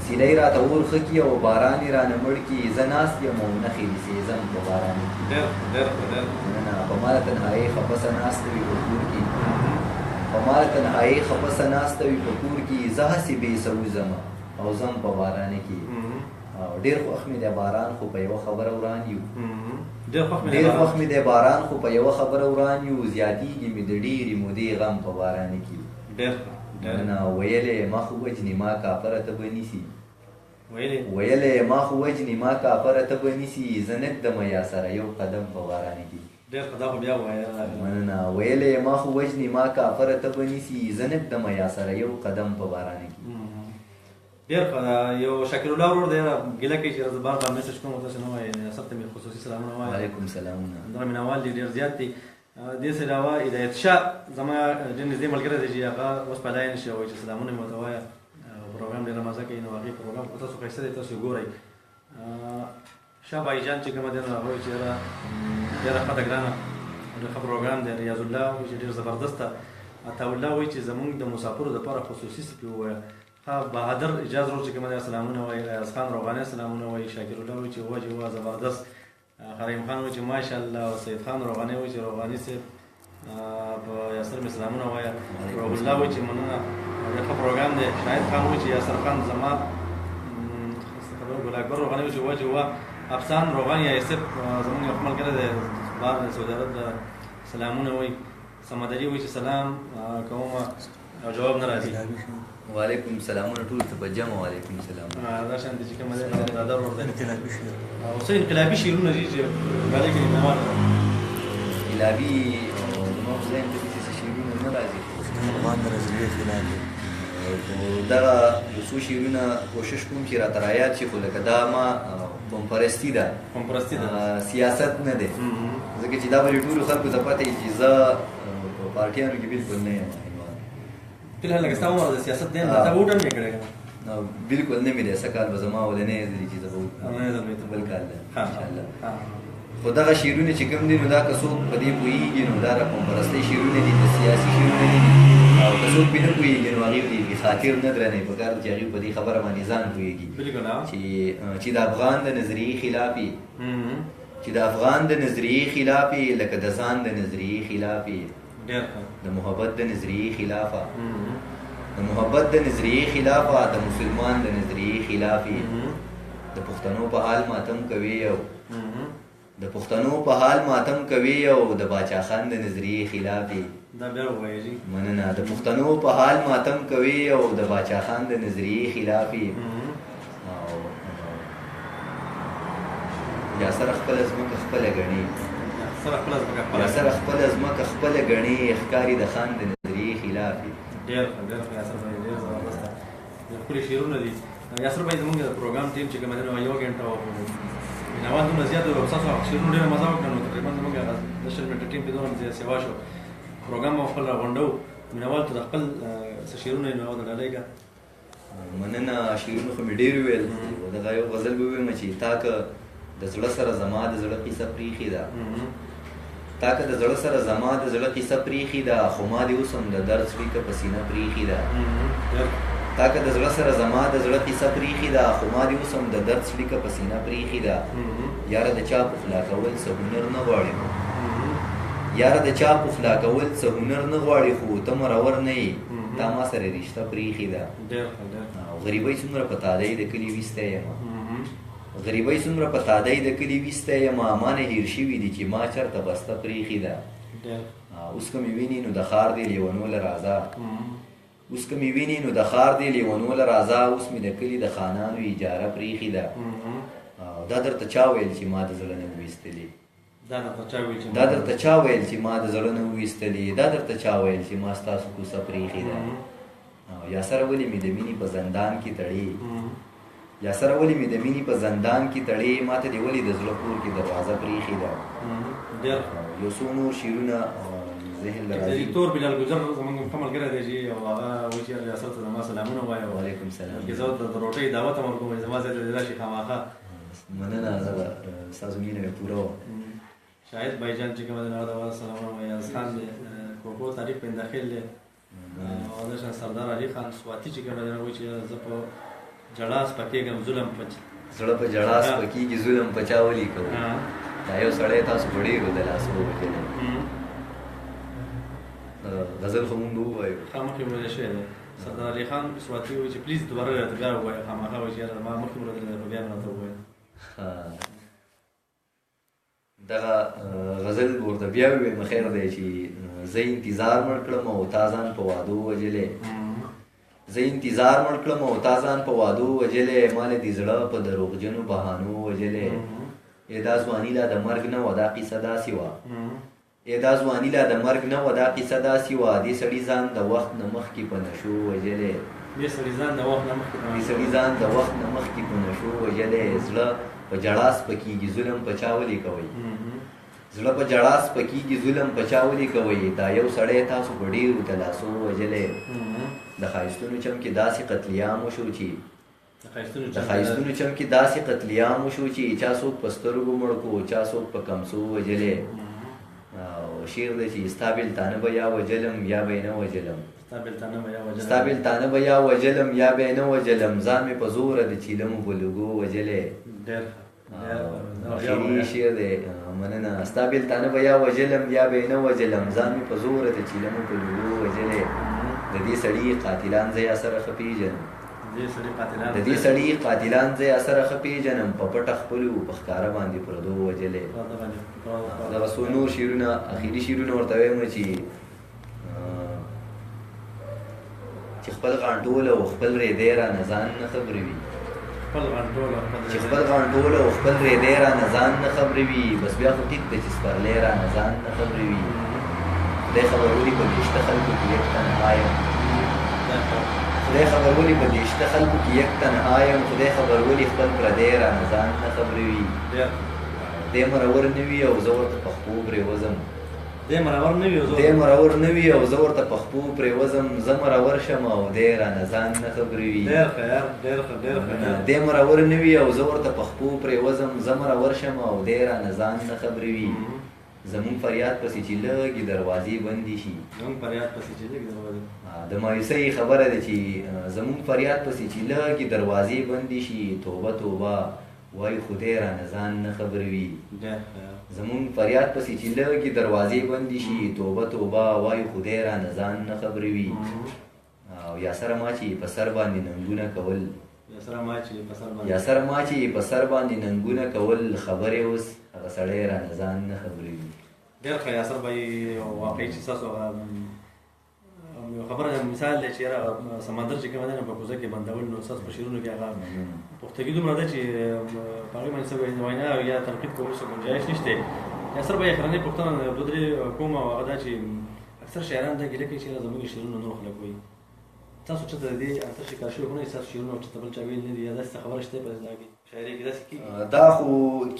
سیلۍ راته اور ښه کړي او باران یې رانه مړ کړي، زه ناست یم او نښې دي سېزم په باران کې. مننه. په ما د تنهایۍ خپسه ناسته وي په کور کې، په ما د تنهایۍ خپسه ناسته وي په کور کې، زه هسې بې څه وځم او ځم په باران کې. او ډېر خوښ مې دی باران خو په یوه خبره وران یو، ډېر خوښ مې دی باران خو په یوه خبره وران یو، زیاتېږي مې د ډېرې مودې غم په باران کې. ډېر مننه. ویلې ما خو وژني ما کاپره ته به نیسي، ویلې ما خو وژني ما کاپره ته به نیسي، زه نه ږدمه یا سره یو قدم په باران کې. ډېر ښه، دا خو بیا ووایه. مننه. ویلې ما خو وژني ما کاپره ته به نیسي، زه نه ږدمه یا سره یو قدم په باران کې. ډېر ښه. یو شاکر الله ورور دی ګیله کوي چې زه بار بار میسج کوم تاسو نه وایي، سر ته مې خصوصي سلامونه وایي. وعلیکم سلامونه. دغه مینهوال دي ډېر زیات دي. دې څخه علاوه هدایت شاه زما ډېر نږدې ملګری دی چې هغه اوس په لاین شي، وایي چې سلامونه مې ورته وایه، پروګرام ډېره مزه کوي، نو هغې پروګرام خو تاسو ښایسته دی، تاسو یې ګورئ. شاه بای جان چې کومه دی نو هغه وایي چې یاره ډېره ښه ده ګرانه، ډېر ښه پروګرام دی. ریاض الله وایي چې ډېر زبردست ده. عطاالله وایي چې زمونږ د مسافرو دپاره خصوصي څه پرې ووایه. ها بهادر اجاز ورور چې کوم دی سلامونه وایي، ایاز خان روغانی سلامونه وایي، شاکر الله وایي چې وه چې وه زبردست، خریم خان وایي چې ماشاءالله، او سید خان روغانی وایي چې روغانی صاحب په یاسر مې سلامونه وایه، روح الله وایي چې مننه ډېر ښه پروګرام دی، شاهد خان وایي چې یاسر خان زما خبره، ګل اکبر روغانی وایي چې وه چې وه، افسان روغانی یا یوسف زمونږ یو ښه ملګری دی بار د سعودي عرب سلامونه وایي، صمد علي وایي چې سلام کوم او جواب نه راځي. وعلیکم سلامونه ټول ته په جمع وعلیکم سلام. دا شان دي چې کوم دی برادر ور دی انقلابي شعر او څه انقلابي شعرونه دي چې غالي کې نه وایي انقلابي زما په ذهن کې داسې شعرونه نه راځي. افغان د نظریې خلاف دی. دغه یو څو شعرونه کوشش کوم چې راته رایاد شي، خو لکه دا ما قومپرستي ده، قومپرستي ده، سیاست نه دی، ځکه چې دا به ټولو خلکو ته پته وي چې زه په پارټیانو کې بالکل نه یم. فلحال لکه ستا عمر د سیاست دی، تا ووټ هم نه کړی؟ بالکل نه مې دی، سږ کال به زما اولنی ځل چې زه به بل کال ده انشاءالله. خو دغه شعرونه چې کوم دي نو دا که څوک په دې پوهېږي نو دا د قومپرستۍ شعرونه دي، د سیاسي شعرونه نه دي، او که څوک پرې نه پوهېږي نو هغوی دې بې خاطر نه درنوي. په کار ده چې هغوی په دې خبره باندې ځان پوهېږي چې د افغان د نظریې خلاف یې، چې د افغان د نظریې خلاف یې لکه د ځان د نظریې خلاف یې، د محبت د نظریې خلافه، د محبت د نظریې خلافه، د مسلمان د نظریې خلاف یې، د پښتنو په حال ماتم کوي او د پښتنو په حال ماتم کوي او د باچا خان د نظریې خلاف یې. دا بیا ووایئ. مننه. د پښتنو په حال ماتم کوي او د باچا خان د نظریې خلاف یې، او یا سره خپله ځمکه خپله ګڼي، یاسر خپله ځمکه خپله ګڼي، ښکاري د خان د نظریې خلاف یې. ډېر ښه، ډېر ښه یاسر بھائی، ډېر زبردست ډېر ښکلي شعرونه دي. یاسر بھائی زمونږ د پروګرام ټیم چې کوم دی نو یو ګنټه و، مینهوال دومره زیات وو، ستاسو شعرونو ډېره مزه وکړه، نو تقریبا زمونږ هغه د 20 منټه ټیم پې دومره زیات سیوا شو. پروګرام مو خپل راغونډو، مینهوال ته د خپل څه شعرونه یې نو هغه ډالۍ کړه. مننه. شعرونه خو مې ډېر وویل، دغه یو غزل به ووایم چې تا که د زړه سره زما د زړه قیصه پرېښې ده، تا که د زړه سره زما د زړه قیصه پرېښې ده، خو ما دې اوس هم د درد څړیکه په سینه پرېښې ده. تا که د زړه سره زما د زړه قیصه پرېښې ده، خو ما دې اوس هم د درد څړیکه په سینه پرېښې ده. یاره د چا پخلا کول څه هنر نه غواړي خو، یاره د چا پخلا کول څه هنر نه غواړي خو ته مرور نه یې، تا ما سره رشته پرېښې ده. غریبۍ څومره په تادۍ د کلي ویستی یم، غریبۍ څومره په تادۍ د کلي ویستی یم، ما نه هېر شوي دي چې ما چېرته بسته پرېښې ده. اوس که مې ویني نو د ښار دی لیونو له راځه، اوس که مې ویني نو د ښار دی لیونو له راځه، اوس مې د کلي د خانانو اجاره پرېښې ده. دا درته چا ویل چې ما د زړه نه وویستلې، دا درته چا ویل چې ما د زړه نه وویستلې، دا درته چا ویل چې ما ستاسو کوڅه پرېښې ده. یاسر ولې مې د مینې په زندان کې تړې، یاسر ولې مې د مینې په زندان کې تړې، ما ته دې ولې د زړه کور کې دروازه پرېښې ده. یو څو نور شعرونه ذهن له راځي. تور بلال ګجر زمونږ ښه ملګری دی چې او هغه وایي چې یاسر ته زما سلامونه وایه. وعلیکم سلام. بلکې زه ورته د روټۍ دعوت هم ورکوم، زما ځای ته دې راشي خامخا. مننه، ستاسو مینه مې پوره وه. شاهد بایجان چې کوم دی نو هغه ته سلامونه وایي. ایاز خان دی، کوکو تاریخ پندخیل دی، او دا شان سردار علي خان سواتي چې کوم دی نو وایي چې زه په ژړا سپکېږم ظلم په زړه په ژړا سپکېږي ظلم په چا ولیکو. دا یو سړی تاسو په ډېرو د لاسو ووژلی. غزل خو مونږ ووایو، ښه مخکې ویل شوی دی. سردار علي خان سواتي وایي چې پلیز دوباره راته بیا ووایه، خامخا وایي چې یاره ما مخکې ورته دی خو بیا مې راته ووایه. دغه غزل به ورته بیا ووایم، خیر دی چې زه انتظار مړ کړم او تا ځان په وعدو وژلی، زه انتظار مړ کړم او تا ځان په وعدو وژلی، ما له دې زړه په دروغجنو بهانو وژلی. ای دا ځواني لا د مرګ نه وه، دا قیصه داسې وه، ای دا ځواني لا د مرګ نه وه، دا قیصه داسې وه، دې سړي ځان د وخت نه مخکې په نشو وژلی، دې سړي ځان د وخت نه مخکې، دې سړي ځان د وخت نه مخکې په نشو وژلی. زړه په ژړا سپکېږي ظلم په چا ولې کوئ، زړه په ژړا سپکېږي ظلم په چا ولې کوئ، دا یو سړی تاسو په ډېرو تلاسو وژلی. د ښایستونو چم کې داسې قتل عام وشو چې د ښایستونو چم کې داسې قتل عام وشو چې چا څوک په سترګو مړ کړو، چا څوک په کمڅو وژلی. او شعر دی چې ستا بېلتانه به یا وجلم یا به یې نه وجلم. ستا بېلتانه به یا وجلم یا به یې نه وجلم، ځان مې په زوره د چیلمو په لوګو وجلی. ډېر اخري شعر دی. مننه. ستا بېلتانه به یا وجلم یا به یې نه وجلم، ځان مې په زوره د چیلمو په لوګو وجلی. د دې سړي قاتلان زه یا سره ښه پېژنم، د دې سړي قاتلان زه یا سره ښه پېژنم، په پټه خپلو په ښکاره باندې پردو وجلی. دغه څو نور شعرونه اخري شعرونه ورته وایم چې خپل غانټول او خپل ریدی رانه ځان نه خبروي، چې خپل غانټول او خپل ریدی رانه ځان نه خبروي، بس بیا خو ټیک دی چې سپرلی رانه ځان نه خبروي. خدای خبر ولي په دې شته خلکو کې یک تنها یم، خدای خبر ولي په دې شته خلکو کې یک تنها یم، خدای خبر ولي خپل پردی رانه ځان نه خبروي. دی مرور نه وي او زه ورته په خپو پرېوځم، دی مرور نه وي او زه ورته په خپو پرېوځم، زه مرور شم او دی رانه ځان نه خبروي. دی مرور نه وي او زه ورته په خپو پرېوځم، زه مرور شم او دی رانه ځان نه خبروي. زمونږ فریاد پسې چې لږې دروازې بندې شي، د مایوسۍ خبره ده چې زمونږ فریاد پسې چې لږې دروازې بندې شي، توبه توبه وایي خدای رانه ځان نه خبروي. زمونږ فریاد پسې چې لږې دروازې بندې شي، توبه توبه وایي خدای رانه ځان نه خبروي. او یا سره ما چې په سر باندې ننګونه کول، یا سره ما چې په سر باندې ننګونه کول، خبرې اوس هغه سړی رانه ځان نه خبروي. ډېر ښه یاسر بھائی، واقعي چې تاسو هغه یو خبره مثال دی چې یاره سمندر چې کوم دی نو په کوزه کې بندول، نو ستاسو په شعرونو کې هغه پختګي دومره ده چې په هغې باندې څه وینا یا تنقید کولو څه ګنجایش نشته. یاسر بھائی، اخرنۍ پوښتنه دوه درې کوم، او هغه دا چې اکثر شاعران دا ګیله کوي چې زموږ شعرونه نور خلک وایي، تاسو چېرته د دې اته شکار شوي خو نه تاسو شعرونه چېرته بل چا ویلي نه دي، یا داسې خبره شته په دې کې شاعري کې داسې کېږي؟ دا خو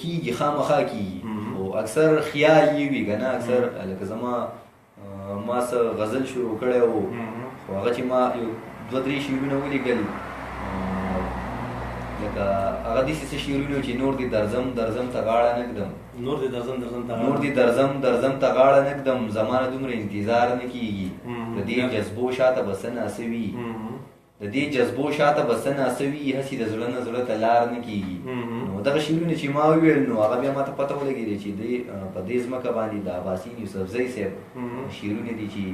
کېږي، خامخا کېږي، خو اکثر خیال یې وي که نه. اکثر لکه زما ما څه غزل شروع کړی و، خو هغه چې ما یو دوه درې شعرونه ولیکل، لکه هغه داسې څه شعرونه چې نور دې درځم درځم ته غاړه نه ږدم، نور دې درځم درځم ته نور دې درځم درځم ته غاړه نه ږدم، زمانه دومره انتظار نه کېږي، د دې جذبو شاته به څه ناڅه وي، د دې جذبو شاته به څه ناڅه وي، هسې د زړه نه زړه ته لار نه کېږي. نو دغه شعرونه چې ما وویل، نو هغه بیا ما ته پته ولګېده چې دی په دې ځمکه باندې د اباسین یوسفزی صاحب شعرونه دي چې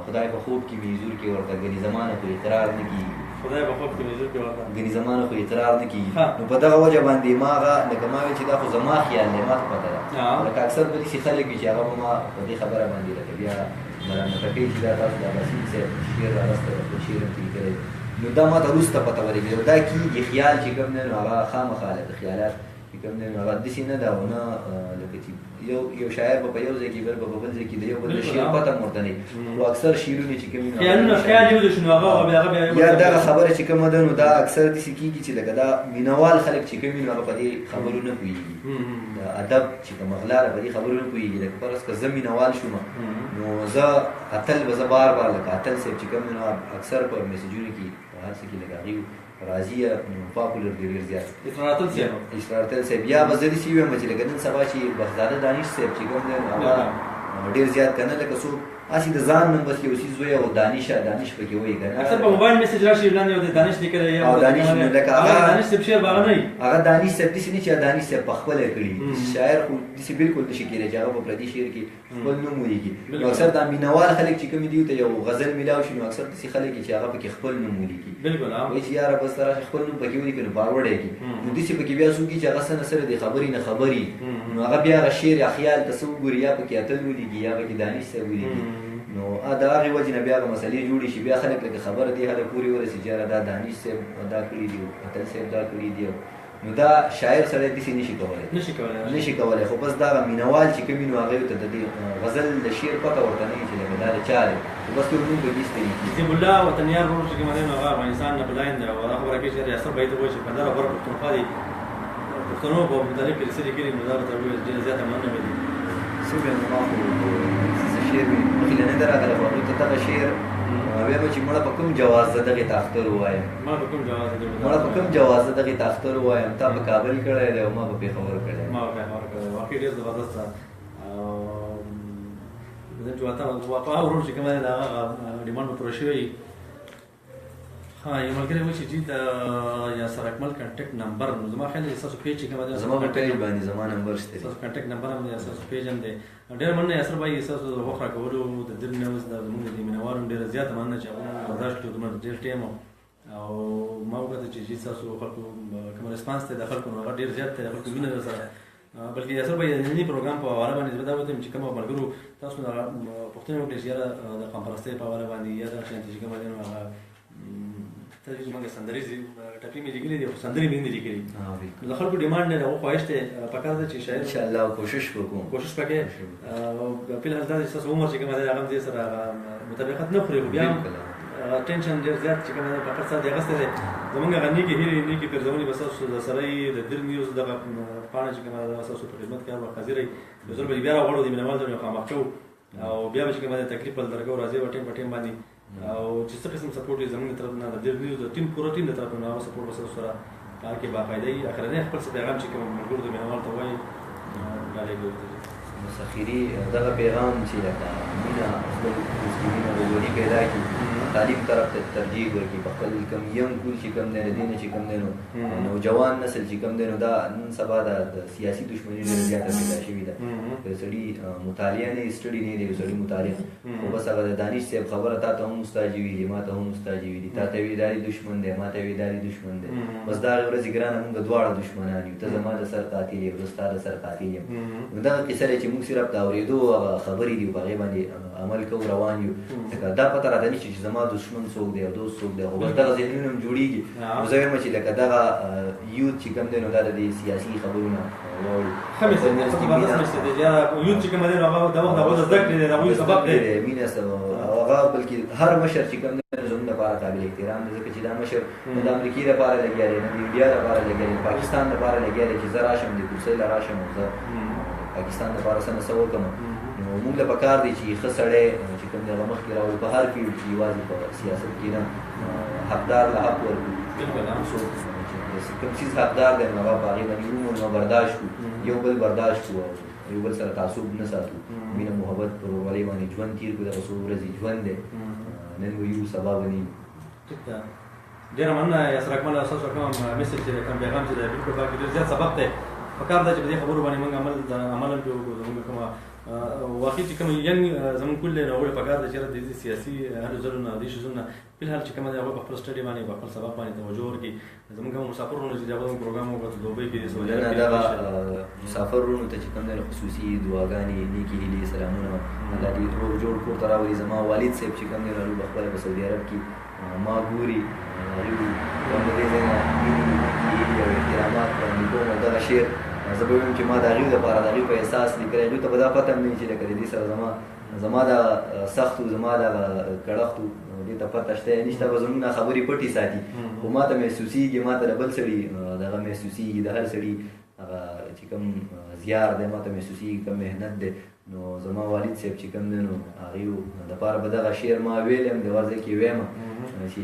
خدای په خوب کې میزور کې ورته ګنې زمانه خو اقرار نه کېږي، خدای په خوب کې میزور کې ورته ګنې زمانه خو اقرار نه کېږي. نو په دغه وجه باندې ما هغه لکه ما ویل چې دا خو زما خیال دی، ما ته پته ده. لکه اکثر به داسې خلک وي چې هغه به ما په دې خبره باندې لکه بیا ملامته کوي چې دا تاسو د اباسین صاحب شعر راوستی دی، خپل شعر هم ترې لیکلی. نو دا ما ته وروسته پته ولګېده. دا کېږي خیال چې کوم دی نو هغه خامخا لکه خیالات چې کوم دی نو هغه داسې نه ده، او نه لکه چې یو شاعر به په یو ځای کې بل به په بل ځای کې د یو بل شعر پته هم ورته نه وي، خو اکثر شعرونه چې کوم دي خیالونه خیال یو شنو هغه بیا یا دغه خبره چې کومه ده، نو دا اکثر داسې کېږي چې لکه دا مینوال خلک چې کوم دي نو هغه په دې خبرو نه پوهېږي، د ادب چې کومه غلا ده په دې خبرو نه پوهېږي. لکه فرض که زه مینوال شوم نو زه اتل به زه بار بار لکه اتل صاحب چې کوم دی نو اکثر په میسجونو کې په هر څه کې لکه هغوی راځي، نو پاپولر دی ډېر زیات اسرار اتل صاحب. یا به زه داسې ووایم چې لکه نن سبا چې بخزاده دانش صاحب چې کوم دی نو هغه ډېر زیات که نه، لکه څوک هسې د ځان نوم بس یو څیز وایي او دانش پکې وایي که نه، اکثر په موبایل میسج راشي لاندې یو د دانش لیکلی او دانش نو لکه هغه دانش صاحب شعر به هغه نه وي، هغه دانش صاحب داسې نه چې دانش صاحب په خپله کړي، شاعر خو داسې بالکل نشي کېدی چې هغه په پردي شعر کې خپل نوم ولیکي. نو اکثر دا مینوال خلک چې کوم دي ته یو غزل میلاو شي، نو اکثر داسې خلک چې هغه پکې خپل نوم ولیکي. بالکل وایي چې یاره بس راشه خپل نوم پکې ولیکي نو فارورډ یې کړي. نو داسې پکې بیا څوک چې هغه څه نه سره د خبرې نه خبري، نو هغه بیا هغه شعر یا خیال ته څه وګوري، یا پکې اتل ولیکي یا پکې دانش صاحب ولیکي. نو د هغې وجې نه بیا هغه مسلې جوړې شي، بیا خلک لکه خبره دې حده پورې ورسي چې یاره دا دانش صاحب دا کړي دي، اتل صاحب دا کړي دي. نو دا شاعر سړی داسې نشي کولی، خو بس دغه مینوال چې کوم وي نو هغوی ته د دې غزل د شعر پته ورته نه وي چې لکه دا د چا دی، خو بس یو نوم پکې ایستلی کېږي. نجیب الله وطنیار ورور چې کوم دی نو هغه افغانستان نه په لاین دی، او دا خبره کوي چې ریاست باید ووایي چې په لره بره پښتونخوا دي پښتنو په متعلق یې څه لیکلي، نو دا به تر ډېره زیاته مننه به دي. څه ووایم، ما خو څه شعر مې مخې له نه دی راغلی، خو هغوی ته دغه شعر وایم چې مړه په کوم جواز زه دغې ته اختر ووایم، مړه په کوم جواز زه دغې ته اختر ووایم، تا په کابل کړی دی او ما په پېښور کړی. ما په پېښور کړی، واقعي ډېر زبردست. چې وفا ورور چې کومه ده هغه ډیمانډ به پوره شوی. ها یو ملګری وایي چې جی د یاسر اکمل contact number، نو زما خیال دی ستاسو page چې کومه ده زما په page باندې زما نمبر شته، ستاسو contact number هم دی، ستاسو page هم دی. ډېره مننه یاسر بھائی، ستاسو د وخت راکولو د دیر نیوز د زموږ د مینهوالو هم ډېره زیاته مننه چې هغوی موږ برداشت کړو دومره ډېر ټایم، او ما وکتل چې جی ستاسو خلکو کوم response دی د خلکو نو هغه ډېر زیات دی، د خلکو مینه ده سره. بلکې یاسر بھائی د نني پروګرام په حواله باندې زه دا ووایم چې کوم ملګرو تاسو نه پوښتنه وکړه چې یاره د قومپرستۍ په حواله باندې یا دغه شان چې کومه دی نو هغه ته چې موږ سندریزې ټپې مې لیکلې دي، خو سندرې مې نه دي لیکلې. د خلکو ډیمانډ دی، د هغو خواهش دی، پکار ده چې شاعر ان شاء الله کوشش وکړو، کوشش پکې. په الحال دا چې ستاسو عمر چې کومه دی هغه هم دې سره مطابقت نه خوري، خو بیا هم ټینشن ډېر زیات چې کومه ده په خپل سر دې اخیستی دی. زمونږ هغه نیکې هیلې نیکې پیرزونې به ستاسو د سره یې د دیر نیوز دغه پاڼه چې کومه ده ستاسو په خدمت کې هر وخت حاضر وي. یو ځل به یې بیا راغواړو د مینهوال ته مخامخ کوو، او بیا به چې کومه ده تکلیف بل درکوو، راځي به ټایم په ټایم باندې، او چې څه قسم support یې زمونږ د طرف نه د دیر نیوز د ټیم پوره ټیم د طرف نه هغه support به ستاسو سره په هر کې باقاعده وي. اخرنی خپل څه پیغام چې کوم ملګرو د مینهوال ته وایي ډالۍ کوي. بس اخري دغه پیغام چې لکه مینه خپل مینه ورورولي پیدا کړي، تعلیم طرف ته ترجیح ورکړي، په خپل کوم young کول چې کوم دی د دې نه چې کوم دی نو نوجوان نسل چې کوم دی نو دا نن سبا د سیاسي دښمني ډېره زیاته پیدا شوې ده. که سړي مطالعه نه وي، study نه دی، سړي مطالعه خو بس هغه د دانش صاحب خبره تا ته هم استاد ویلي، ما ته هم استاد ویلي، تا ته ویلي دا دې دښمن دی، ما ته ویلي دا دې دښمن دی، بس دا هغې ورځې ګرانه موږ دواړه دښمنان یو، ته زما د سر قاتل یې، زه ستا د سر قاتل یم. نو دغه قصه ده چې موږ صرف د اورېدو هغه خبرې دي په هغې باندې عمل کوو روان یو، ځکه دا پته راته نشته چې زما دښمن څوک دی او دوست څوک دی، خو بس دغه ذهنونه هم جوړېږي. نو زه وایم چې لکه دغه youth چې کوم دی نو دا د دې سیاسي خبرو نه واوړي. ښه message دی، ښه زبردست message دی. youth چې کوم دی نو هغه د وخت هغه زده کړې دی، د هغوی سبق دی، مینه او هغه بلکې هر مشر چې کوم دی نو زموږ لپاره قابل احترام دی، ځکه چې دا مشر نه د امریکې لپاره لګیا دی، نه د انډیا لپاره لګیا دی، پاکستان لپاره لګیا دی چې زه راشم د کرسۍ له راشم او زه پاکستان لپاره څه نه څه وکړم. نو موږ له پکار دی چې ښه سړی چې کوم دی هغه مخکې راوړو په هر field کې، یوازې په سیاست کې نه، حقدار له حق ورکړو. څوک چې کوم څیز حقدار دی نو هغه په هغې باندې ومنو، برداشت کړو، یو بل برداشت کړو او یو بل سره تعصب نه ساتو، مینه محبت پر ورورولۍ باندې ژوند تېر کړو. دغه څو ورځې ژوند دی، نن به یو سبا به نه یو. ټیک ده، ډېره مننه یاسر اکمل، ستاسو کوم message چې کوم پیغام چې دی بالکل پاکې ډېر زیات سبق دی. پکار ده چې په دې خبرو باندې موږ عمل هم پرې وکړو. زموږ کومه واقعي چې کوم young زموږ کول دی نو هغوی پکار ده چې د دې سیاسي هلو ځلو نه دې شیزونو نه فلحال چې کومه دی هغوی په خپل study باندې په خپل سبق باندې توجه ورکړي. زموږ کوم مسافر وروڼو چې هغه پروګرام وکړو دوبۍ کې سعودي عرب کې، دغه مسافر وروڼو ته چې کوم دی خصوصي دعاګانې، نیکې هیلې، سلامونه، الله دې روغ جوړ کور ته راولي. زما والد صاحب چې کوم دی نو هغوی به خپله په سعودي عرب کې ما ګوري، هغوی هم د دې ځای نه مینې، نیکې هیلې او احترامات وړاندې کوم. او دغه شعر زه به ووایم چې ما د هغوی لپاره د هغوی په احساس لیکلی، هغوی ته به دا پته هم نه وي چې لکه د دې سره زما دا سختو، زما دغه کړختو دې ته پته شته نشته، به زموږ نه خبرې پټې ساتي، خو ما ته محسوسېږي، ما ته د بل سړي دغه محسوسېږي، د هر سړي هغه چې کوم زیار دی ما ته محسوسېږي، کوم محنت دی. نو زما والد صاحب چې کوم دی نو هغوی دپاره به دغه شعر ما ویلی هم دی، ورځ کې وایم چې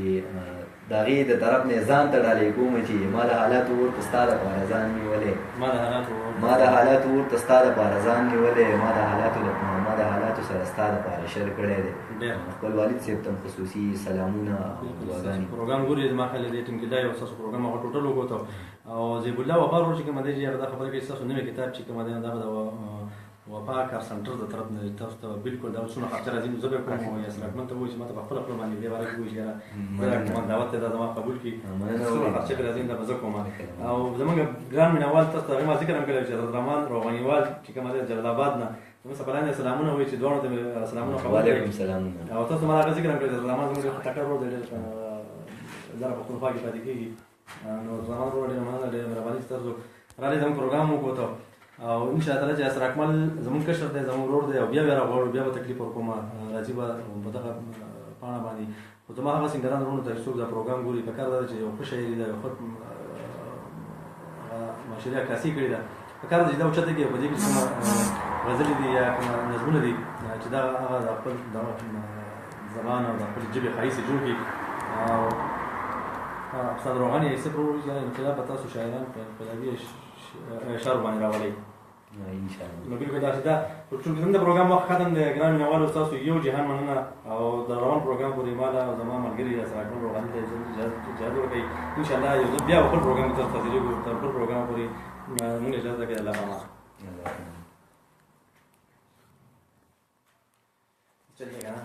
د هغې د طرف نه ځان ته ډالۍ کوم چې ما د حالاتو اور ته ستا دپاره ځان نیولی، ما د حالاتو اور ته ستا دپاره ځان نیولی، ما د حالاتو سره ستا دپاره شر کړی دی. خپل والد صاحب ته هم خصوصي سلامونه او دعاګانې. پروګرام ګوري زما خیال دی ټیم کې دا یو ستاسو پروګرام هغه ټوټل وکوت. او زیب الله وفا ورور چې کوم دی چې هغه دا خبره کوي ستاسو نوی کتاب چې کوم دی دا به د وفا کار سنټر د طرف نه تاسو ته بالکل دا څونه خرچه راځي نو زه به کوم او یاسر اکمل ته ووایي چې ما ته په خپله خوله باندې دې باره کې ووایي چې یاره زه کوم دعوت دی دا زما قبول کړي، څونه خرچه پرې راځي دا به زه کوم. او زموږ ګران مینهوال تاسو ته هغې ما ذکر هم کړی چې حضرت رحمان روغانیوال چې کوم دی جلال آباد نه زموږ څخه لاندې سلامونه وایي چې دواړو ته مې سلامونه قبول کړي. وعلیکم سلامونه. او تاسو ما هغه ذکر هم کړی چې حضرت رحمان زموږ ډېر تکړه ورور دی، ډېر لره پښتونخوا کې پاتې کېږي. نو حضرت رحمان ورور ډېره مننه، ډېره مهرباني چې تاسو راغلئ زموږ پروګرام وکوت. او ان شاء الله چې یاسر اکمل زموږ کشر دی، زموږ ورور دی، او بیا بیا راغواړو، بیا به تکلیف ورکوم، راځي به په دغه پاڼه باندې. خو زما هغه سنګران وروڼو ته چې څوک دا پروګرام ګوري پکار ده چې یو ښه شاعري ده، یو ښه معاشري عکاسي کړې ده، پکار ده چې دا اوچته کړي. په دې کې چې کومه غزلې دي یا کومه نظمونه دي چې دا هغه د خپل زبان او د خپلې ژبې ښایست یې جوړ کړي. او استاد روغاني یې څه پرې وویل چې انقلاب به تاسو شاعران په انقلابي اشعارو باندې راولئ. ان شاء الله. نو بالکل داسې ده. خو چونکې زموږ د پروګرام وخت ختم دی، ګران مینهوالو ستاسو یو جهان مننه، او د روان پروګرام پورې ما له زما ملګري یاسر اکبر روغاني ته اجازه ورکړئ. ان شاء الله یو ځل بیا په بل پروګرام کې تاسو حاضرېږو. تر بل پروګرام پورې موږ اجازه راکړئ. الله پامان. الله. چلیے گا.